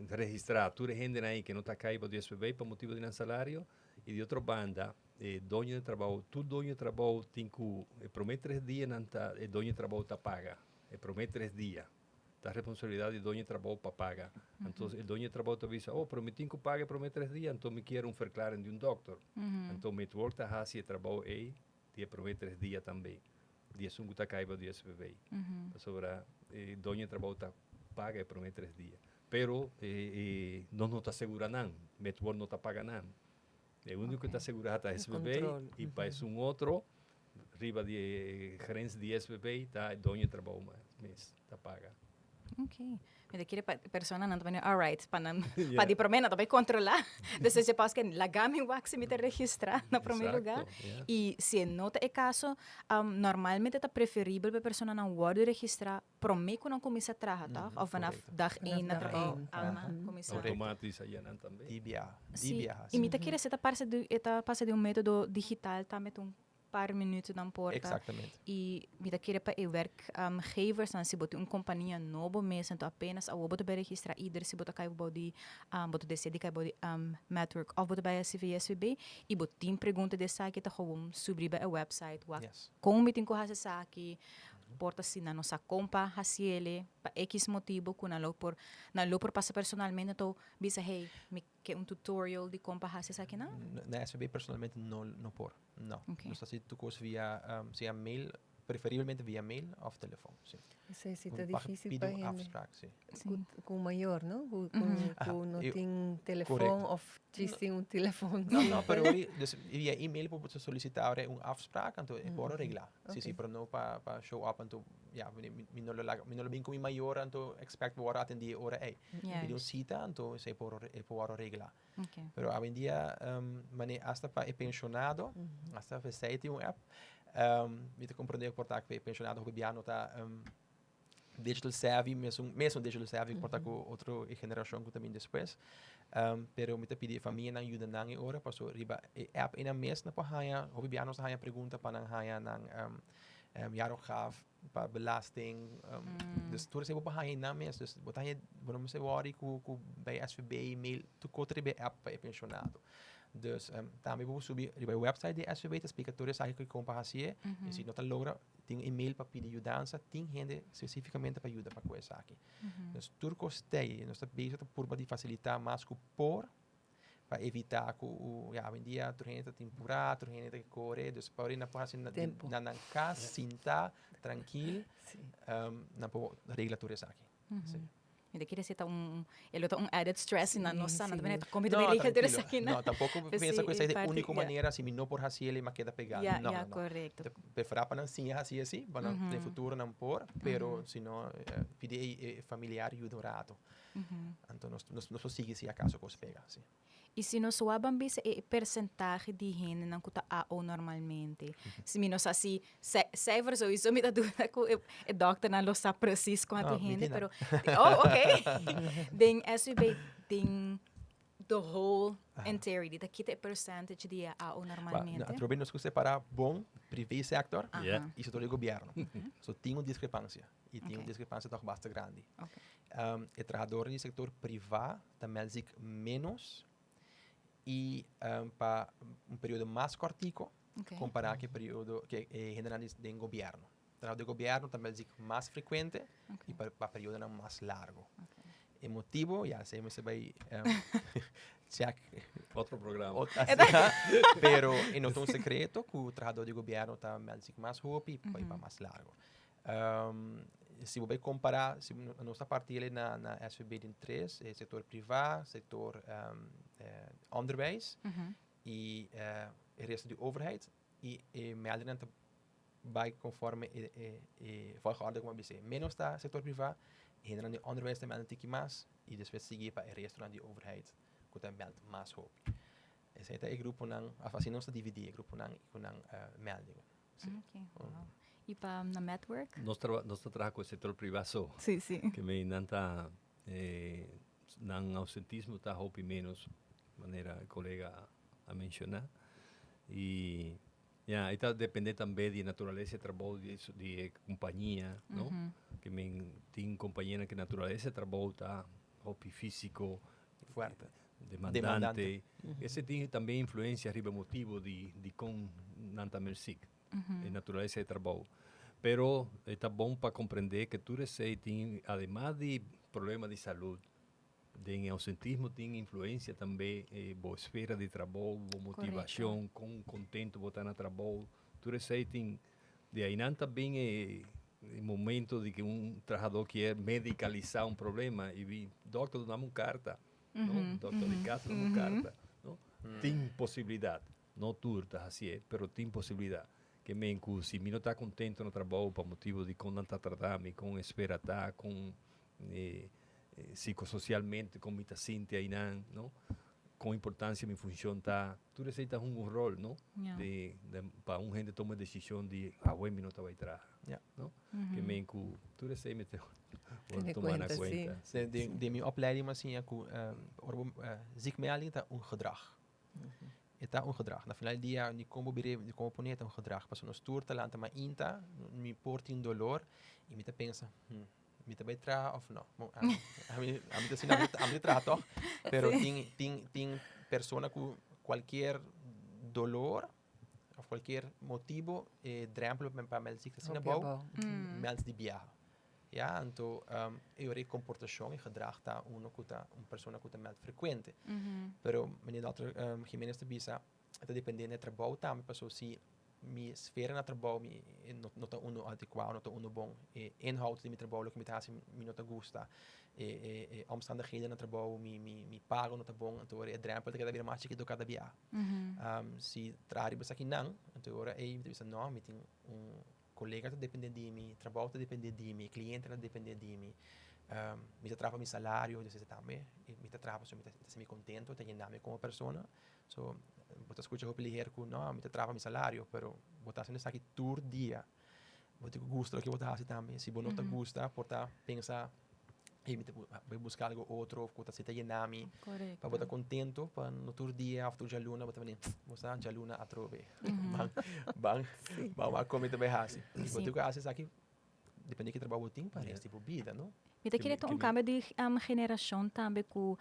registrá tur e hendenan ei ke no ta kai pa di SVB pa motibu di nan salario i di otro banda e doño di trabou, tur doño di trabou tin ku e promé tres dia nan ta e doño di trabou ta paga e promé tres dia. Ta responsabilidat di doño di trabou pa paga. Anto e doño di trabou ta bisa, oh pero mi tin ku paga e promé tres dia anto mi kier un verklaring di un dòkter. Anto Metwork ta hasi e trabou ei di e promé tres dia tambe. Di esun ku ta kai bou di SVB. Pasobra e doño di trabou ta paga e promé tres dia. Pero e nos no ta asegurá nan, Metwork no ta paga nan. E úniko ku ta asegurá ta SVB i pa esun otro riba di e grens di SVB ta e doño di trabou mes ta paga. Ok. Mi ta kere pa personanan ta pone alright pa nan pa di promé nan ta bai kontrolá. Dus esei paske laga mi wak si mi ta registrá na promé lugá. I si e no ta e kaso, normalmente ta preferibel pa e personanan wòrdu registrá promé ku nan kuminsá traha, tòg? Òf vanaf dag één na trabou alma kuminsá. Outomatis a yena nan tambe. Di biaha, di biaha, si. I mi ta kere si ta parse di e ta pasa di un método digital tambe ta un par minuutnan por ta. Exactamente. Y mi ta kere pa e werkgeversnan, si bo tin un compania nobo mes, anto apenas awor bo ta bay registra ieder si bo ta cay bou di, bo ta desea di cay bou di Metwork of bo ta bay CV SVB y bo tin pregunta di esaki ta gewoon subi riba e website wak Yes. con mi tin cu haci esaki, por ta si nan no sa con pa haciele, pa X motibo cu nan lo por, nan lo por pasa personalmente anto bisa hey mi ke un tutorial di con pa haci esakinan? Na SVB personalmente no no por. No. Ok. Nos ta haci tur cos via sea mail, preferiblemente via mail of telefon, si. Esei si ta Pa difícil pidi pa un hende. afspraak, si. Si. Ku, ku mayor, no? Ku, ku, Aha, ku no e- tin telefon correcto. of djis tin un telefon. No, no, pero ori, dus via e-mail por bo solicita ora un afspraak, anto e por regla. Si, si, Ok. pero no pa, pa show up, anto, ja, mi, mi, mi no lo laga, mi no lo bin ku mi mayor, anto expect bo wòrdu atendí e ora ei. Pidi un Juist. cita, anto esei por, e por wòrdu regla. Ok. Pero awendia, mane hasta pa e pensionado, hasta pa esei tin un app, mi ta comprende por ta ku e pensionado hopi bia no ta digital savvy, mesun, mesun digital savvy por ta ku otro generacion ku ta bin despues. Pero mi ta pidi e famianan yuda nan e ora, paso riba e app einan mes nan por haña, hopi bia nos ta haña pregunta pa nan haña nan jaaropgave pa belasting, dus tur esei bo por haña einan mes, dus bo ta haña, bo no mester wòri ku ku bai SVB, mail, tur kos ta riba e app pa e pensionado. Dus tambe bo por subi riba e website di SVB ta splika tur esaki ku kon pa hasié, i si no ta logra tin un email pa pidi yudansa, tin hende spesífikamente pa yuda pa ku esaki. Dus tur kos t'ei, nos ta bezig ta purba di fasilitá mas ku por pa evitá ku ya awendia tur hende ta tin purá, tur hende ta kore, dus pa ora nan por hasi na nan kas sintá trankil, nan por regla tur esaki. Sí. Mi ta kere si ta un, e lo ta un added stress na nos sa, nan ta bini ta komi ta No, bin regel tur tranquilo. esaki na. No, tampoco Pues pensa sí, ku esei ta e parte, único ja. manera, si mi no por hasi el, mi a keda pegá. Ja, No, ja, no, no. correcto. Ta preferá pa nan siña hasi así, pa nan den futuro nan por, pero si no, pidi e familiar yuda un rato. Anto nos nos nos lo sigui si acaso kos pega, si. Y si nos wak ban bisa e percentahe di hendenan cu ta AO normalmente. Si mi no sa si cijfer sowieso mi ta duda cu e dokternan lo sa precies cuanto hende, pero oh ok. Den SVB den the whole entirety ta kita e percentage di e AO normalmente? Atrobe nos cu separa bon privé sector y sector di gobierno. So tin un discrepancia y tin un discrepancia toch basta grandi. E trahadornan di sector priva ta meld zich menos y pa un periodo mas cortico compara cu e periodo cu e hendenan di den gobierno. Trahador di gobierno ta meld zich mas frecuente y pa periodonan mas largo. E motibo, ya esey mester bay check. Otro programa. Pero e no ta un secreto cu trahador di gobierno ta meld zich mas hopi y pa mas largo. Si bo bay compara, si nos ta parti el na na SVB den tres, e sector priva, sector onderwijs y e resto di overheid y e meldingnan ta bay conforme e e e volgorde como a bis'e. Menos ta sector priva, e hendenan di onderwijs ta meld un tiki mas y despues sigui pa e restonan di overheid cu ta meld mas hopi. Esey ta e gruponan, of asina nos ta dividi e gruponan y cu nan meldingen. Sí. Ok, wow. Y pa na Medwork? Nos traba, nos ta traha cu e sector priva so. Sí, sí. Ke mei nan ta, eh, nan ausentismo ta hopi menos, manera e colega a menciona. Y ya, e ta depende tambe di e naturalesa e trabou di e, di e compania, no? Ke men tin companianan ke naturalesa e trabou ta hopi fisico, Fuerte. Demandante. Ese tin tambe influencia riba e motibo di dicon nan ta mercic, e naturalesa di trabou. Pero e ta bon pa comprende ke tur esey tin, ademas di problema di salud, den e ausentismo tin influencia tambe e bo esfera di trabou, bo motivacion, con contento bo ta na trabou, tur esey tin. Di ainan ta bin e momento di ke un trahador kier medicalisa un problema y bin, dokter dunami un carta, no? Dokter di cas dunami un carta, no? Tin posibilidad, no tur ta hacié, pero tin posibilidad. Ke men ku si mi no ta contento na trabou pa motibo di kon nan ta trata mi, kon espera ta, kon psicosocialmente kon mi ta sinti ainan, no? Kon importancia mi funcion ta, tur esei ta hunga un rol, no? Di, pa un hende tuma decision di awe mi no ta bai traha, no? Ke men ku tur esei mester wòrdu tuma na kuenta. Sí, den mi opleiding mi a siña ku ora bo ziekmelding ta un gedrag. E ta un gedrag. Na final di dia, ni kon bo bira, ni kon bo pone, e ta un gedrag. Pasobra nos tur ta lanta mainta, mi por tin dolor i mi ta pensa, hm, mi ta bai traha of no? Bon, ami, ami, ami ta asina, ami ta traha tog, pero tin, tin, tin persona ku kualkier dolor of kualkier motibo e drempel pa meld ziekte asina bou, meld di biaha. Ya, anto e ora e komportashon, e gedrag ta uno ku ta un persona ku ta meld frekuente. Pero meneer dòkter Jimenez ta bisa, e ta depende na e trabou tambe, pasobra si mi sfera na trabou mi no no ta uno adekuado, no ta uno bon, e inhoud di mi trabou, loke mi ta hasi mi no ta gusta, e e e omstandigheden na trabou, mi mi mi pago no ta bon, anto ora e drempel ta keda bira mas chikito kada bia. Si traha riba esakinan, anto ora ei mi ta bisa no, mi tin un kolega ta depende di mi, trabou ta depende di mi, klientenan ta depende di mi, mi ta traha pa mi salario, entonces tambe mi ta traha pasobra mi ta sinti mi kontento, ta yena mi komo persona. So, bo ta skucha hopi liher ku no, mi ta traha pa mi salario, pero bo ta hasiendo esaki tur dia. Bo tin ku gusta loke bo ta hasi tambe. Si bo no ta gusta, por ta pensa, hey, mi ta bai buska algo otro ku ta si ta yena mi. Pa bo ta kontento, pa no tur dia òf tur djaluna bo ta bini, bo sa djaluna atrobe. Ban, ban, ban wak kon mi ta bai hasi. I bo tin ku hasi esaki depende ki trabou bo tin pa rest di bo bida, no? Mi ta kere ta un kambio di generashon tambe ku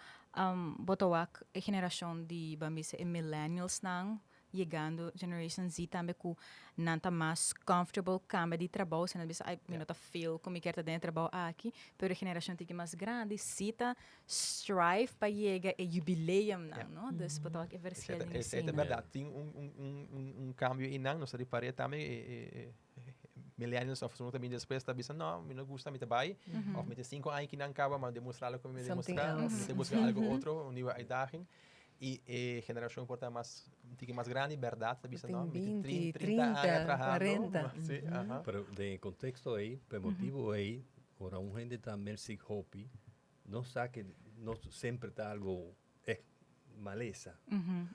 bo ta wak e generashon di ban bisa e millennialsnan yegando generation Z tambe ku nan ta mas comfortable kambia di trabou si nan bisa ai mi no ta feel ku mi kier ta den e trabou aki pero e generashon tiki mas grandi si ta strive pa yega e jubileumnan no dus bo ta wak e verschil den Esei ta bèrdat tin un kambio einan nos ta ripar'é tambe e Millennials of esun ta bini despues ta bisa no mi no gusta mi ta bai of mi tin sinku aña kinan kaba ma demostra loke mi demostra mi ta buska algo otro un niuwe uitdaging y e generacion por ta mas un tiki mas grandi berdad ta bisa no mi tin 30 aña trahando si aha. Pero den e contexto ey pa e motibo ey ora un hende ta mercig hopi no sa ke no semper ta algo. Malesa.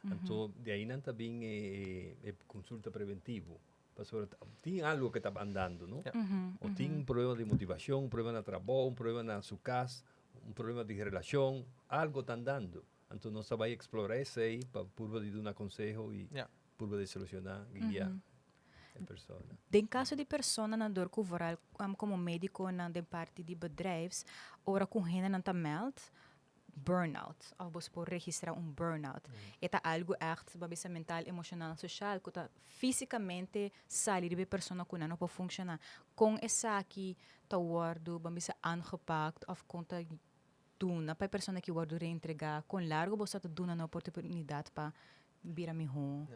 Anto di ahí nan ta bin e e consulta preventivo. Pasobra tin algo que ta andando, no? O tin un problema di motivacion, un problema na trabou, un problema na su cas, un problema di relacion, algo ta andando. Anto nos ta bai explora esey pa purba di duna conseho y purba di soluciona, guia e persona. Den caso di personanan dor cu vooral como mediconan den parti di bedrijfs, ora cu hendenan ta meld, burnout of bo por registra un burnout. E ta algo echt, bo a bisa mental, emocional, social, cu ta fisicamente sali riba e persona cu nan no por funciona. Con esaki ta wordo, bo a bisa, aangepakt of con ta duna pa e persona ki wordo reintrega? Con largo bo sa ta duna nan oportunidad pa bira miho?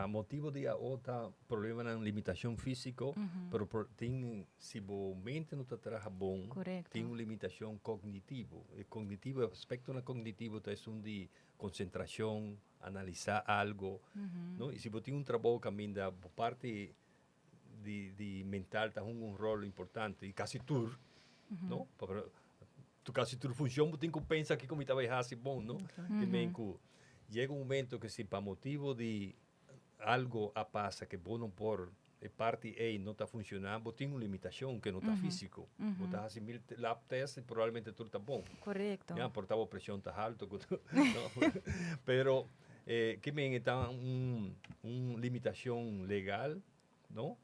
Motibo di AO ta problemanan limitacion fisico, pero por tin si bo mente no ta traha bon, tin un limitacion cognitivo. E cognitivo, e aspectonan cognitivo ta esun di concentracion, analisa algo, no? Y si bo tin un trabou caminda bo parti di di mental ta hunga un rol importante y casi tur, no? Pasobra tu casi tur funcion bo tin cu pensa kico mi ta bay haci bon, no? Te men cu yega un momento cu si pa motibo di algo a pasa que bo no por, e parti ey no ta funciona, bo tin un limitacion que no ta fisico. Bo ta haci mil lab test y probablemente tur ta bon. Ya, por ta bo presion ta halto, no? Pero Ke men e ta un un limitacion legal, no?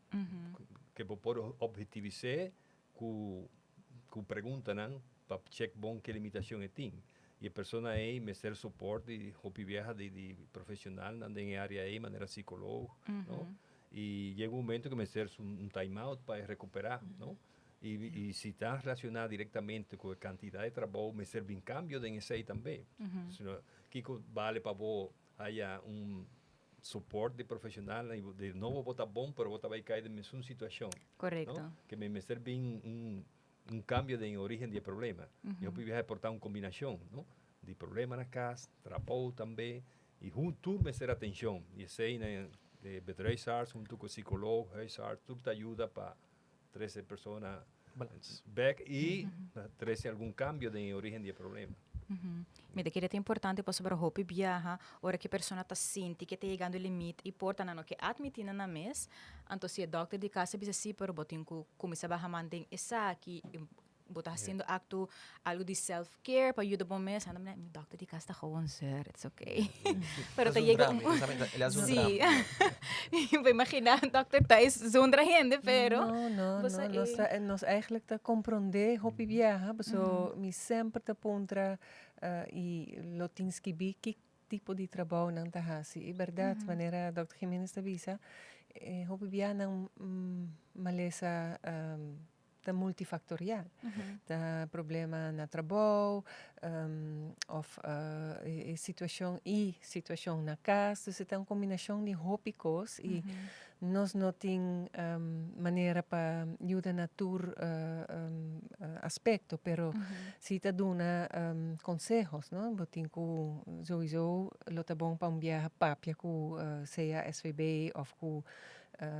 Ke bo por obhetivis'é ku ku preguntanan pa check bon ke limitacion e tin. I e persona ei mester support di hopi biaha di di profesionalnan den e area ei manera psicoloog, no? I yega un momento ke mester un time out pa e recupera, no? I si ta relaciona directamente cu e cantidad di trabou, mester bin cambio den esey tambe. Sino, kico bale pa bo haya un support di profesionalnan y di nobo bo ta bon, pero bo ta bay cay den mesun situacion. No? Ke mester bin un cambio den e origen di e problema. Y hopi biaha e por ta un combinacion, no? Di problema na cas, trabou tambe, y tur mester atencion. Y esey na e bedrijfsarts hunto cu e psicoloog, huisarts, tur ta yuda pa trece persona bek y trece algun cambio den e origen di e problema. Mi ta kere ta importante pasobra hopi biaha ora ki persona ta sinti ke ta yegando e limit y por ta nan no ke admiti nan nan mes, anto si e dokter di cas a bisa si pero bo tin cu cuminsa baha man den esaki y bo ta haciendo acto algo di self care pa yuda bo mes, mi dokter di cas ta gewoon zeur, it's okay. Pero ta yega un Sí. Bo imagina dokter Thijs zonder hende, pero No, no, bo sa no, nos e ta, nos eigenlijk ta comprende hopi biaha, paso mi semper ta puntra y lo tin skibi ki tipo di trabou nan ta hasi. Y berdad, manera dokter Jimenez ta bisa, hopi biaha nan malesa ta multifactorial. Ta problema na trabou of e situacion y situacion na cas. Dus e ta un combinacion di hopi cos y nos no tin manera pa yuda na tur aspecto, pero si ta duna consehos, no? Bo tin cu souiso lo ta bon pa un biaha papia cu sea SVB of cu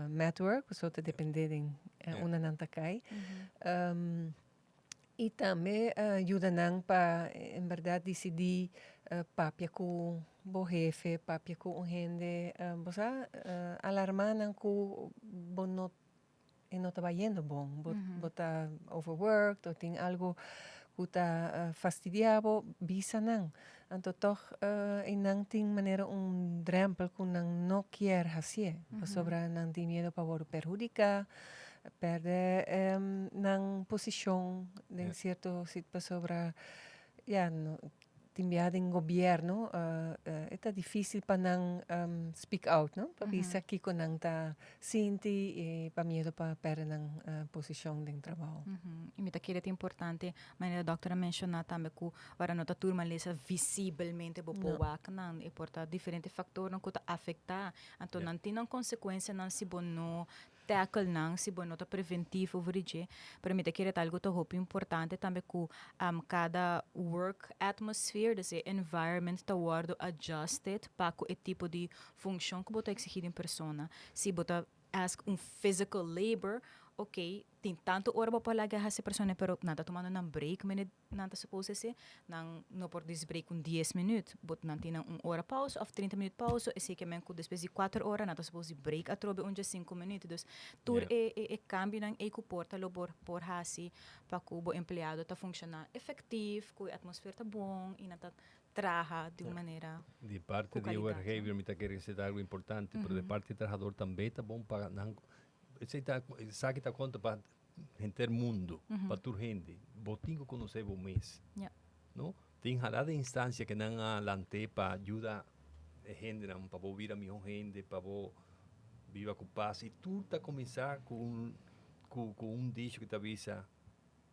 Network, pasobra ta depende den unda nan ta kai. I tambe yuda nan pa en berdad disidí papia ku bo hefe, papia ku un hende, bo sa alarmá nan ku bo no e no ta bayendo bon, bo ta overworked o tin algu ku ta fastidiá bo, bisa nan. Anto tòg einan tin manera un drèmpel ku nan no kier hasié, pasobra nan tin miedu pa wòrdu perhudiká, pèrdè nan posishon den sierto sit pasobra ya no tin biaha den gobièrnu e ta difísil pa nan speak out no, pa bisa kiko nan ta sinti i pa miedu pa pèrdè nan posishon den trabou. I mi ta kere ta importante manera dòkter a menshoná tambe ku ora no ta tur malesa visibelmente bo por wak nan, e por ta diferente faktornan ku ta afektá, anto nan tin nan konsekuensianan si bo no tackle nan, si bo no ta preventivo over di dje. Pero mi ta kere ta algu ta hopi importante tambe ku kada work atmosphere, dus e environment ta wòrdu adjusted pa ku e tipo di funshon ku bo ta eksigí di un persona. Si bo ta ask un physical labor. Ok, tin tanto ora bo por laga hasi persona, pero nan ta tumando nan break mene nan ta suppose hasi, nan no por dis break un 10 minuut, but nan tin nan un ora pauze of 30 minuut pauze, esei ke men ku despues di 4 ora nan ta suppose di break atrobe un dje 5 minuut. Dus tur e e e kambionan ei ku por ta lo por por hasi pa ku bo empleado ta funshoná efektief, ku e atmosfer ta bon i nan ta traha di un manera Di parte ku di e kalidat. werkgever mi ta kere esei ta algo importante, pero di parti di e trahador tambe ta bon pa nan Esei ta, esaki ta konta pa henter mundu, pa tur hende. Bo tin ku konosé bo mes. Ja. No? Tin hala de instansia ke nan a lant'é pa yuda e hendenan pa bo bira mihó hende, pa bo biba ku pas. I tur ta kuminsá ku un ku ku un dicho ku ta bisa,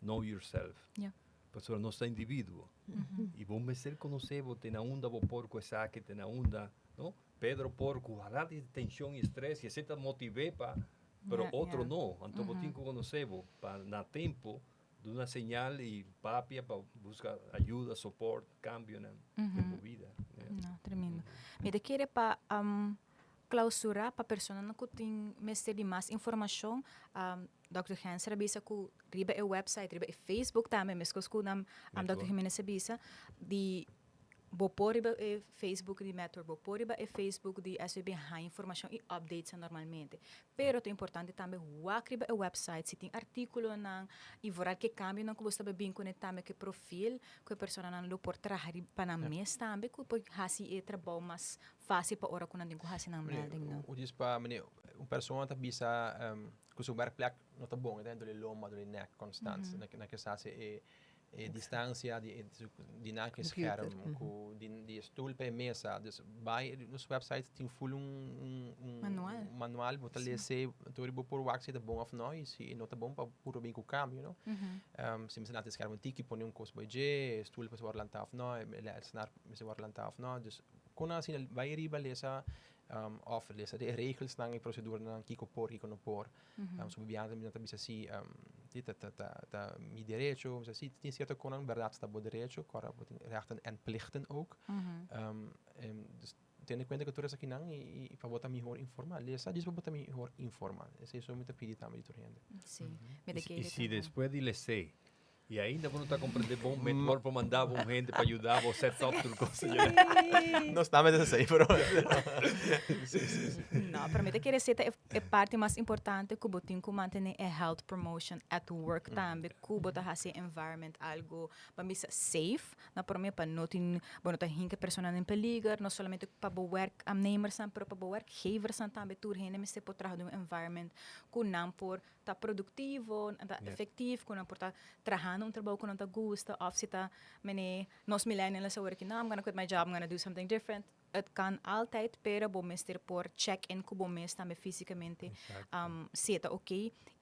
Know yourself. Ja. Pasobra nos ta individuo. I bo mester konosé bo te na unda bo por ku esaki, te na unda, no? Pedro por cu hala di tension y stress y esey ta motive pa, pero otro no. Anto bo tin cu conoce bo pa na tempo duna señal y papia pa busca ayuda, support, cambionan den bo bida. No, tremendo. Mi ta kere pa clausura pa personanan cu tin mester di mas informacion, Dòkter Genser a bisa cu riba e website, riba e Facebook tambe, mescos cu nan Dòkter Jimenez a bisa, di Bo por riba e Facebook di Metro, bo por riba e Facebook di SVB haña informashon i updatesnan normalmente. Pero ta importante tambe wak riba e website si tin artíkulonan i vooral ke kambionan ku bo sta bin kuné tambe ku e profil ku e personanan lo por traha riba pa nan mes tambe ku por hasi e trabou mas fásil pa ora ku nan tin ku hasi nan meldingnan. Meneer, un pa meneer, un persona ta bisa ku su werkplek no ta bon, e ta doli lomba, doli nek konstant, nan ke sa si e E distancia di e di nan ke scherm ku di di e stoel pa e mesa. Dus bai nos website tin full un un un Manual. manual bo ta lese tur bo por wak si ta bon of no y si e no ta bon pa puru bin ku cambio no. Si mester laat e scherm un tiki pone un kos bo dje, e stoel mester wòrdu lantá of no, e lessenaar mester wòrdu lantá of no. Dus kon asina bai riba lesa of lesa di e regelsnan e proceduranan kiko por kiko no por. So bibiannan ta bisa si ta ta ta ta mi derecho, mi sa si tin cierto konan berdad ta bo derecho, kòrda bo tin rechten en plichten ook. Dus tene kuenta ku tur esakinan i pa bo ta mihor informa. Lesa djis pa bo ta mihor informa. Esei so mi ta pidi tambe di tur hende. Si, mi ta kere I si despues di les'é I ainda bo no ta comprende bon, mejor por manda bo un hende pa yuda bo set up tur cosa. Nos tambe ta esei, pero sí, sí, sí. No, pero mi ta kere esei ta e parti mas importante ku bo tin ku mantene e health promotion at work tambe, ku bo ta hasi e environment algo, ban bisa safe, na prome pa no tin, bo no ta hinka personanan den peliger, no solamente pa bo werknemers-nan, pero pa bo werkgevers-nan tambe, tur hende mester por traha den un environment ku nan por ta productivo, nan ta efectief, cu nan por ta trahando un trabou cu nan ta gusta, of si ta mene nos millennials awor aki, no, I'm gonna quit my job, I'm gonna do something different. Het kan altijd, pero bo mester por check in cu bo mes tambe fisicamente, si e ta ok.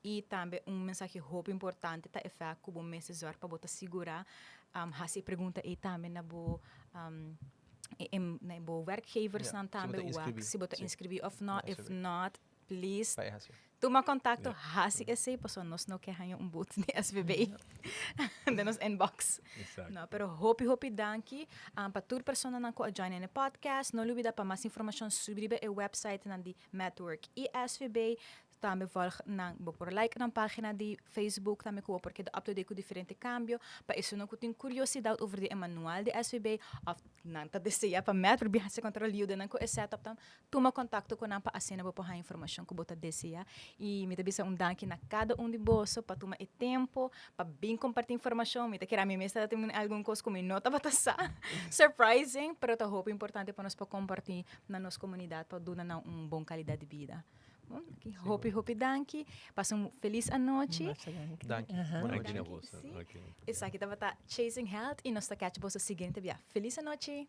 Y tambe un mensahe hopi importante ta e fact cu bo mester zorg pa bo ta sigura, haci e pregunta ey tambe na bo, na bo werkgeversnan tambe, wak si bo ta inscribi of no, if not, Please, Pa e hasi. tuma contacto, hasi esey, pasobra nos no ke haña un boet di SVB den nos inbox. Exacto. No, pero hopi, hopi danki pa tur personanan ku a join in e podcast. No lubida pa mas informacion subi riba e websitenan di Metwork i SVB. Tambe volg nan, bo por like nan pagina di Facebook tambe ku bo por keda up to date ku diferente cambio. Pa esunnan ku tin curiosidad over di e manual di SVB of nan ta desea pa Metwork bin hasi control yuda nan ku e setup tam, Tuma kontakto ku nan pa asina bo por haña informashon ku bo ta deseá. I mi ta bisa un danki na kada un di boso pa tuma e tempu pa bin kompartí informashon. Mi ta kere ami mes ta tin algun kos ku mi no tabata sa. Surprising, pero ta hopi importante pa nos por kompartí na nos komunidat pa duna nan un bon kalidat di bida. Bon, aki hopi hopi danki. Pasa un felis anochi. Masha danki. Danki. Aha. Bon Danki nochi. na boso. Sí. Esaki tabata Chasing Health i nos ta catch boso siguiente bia. Felis anochi.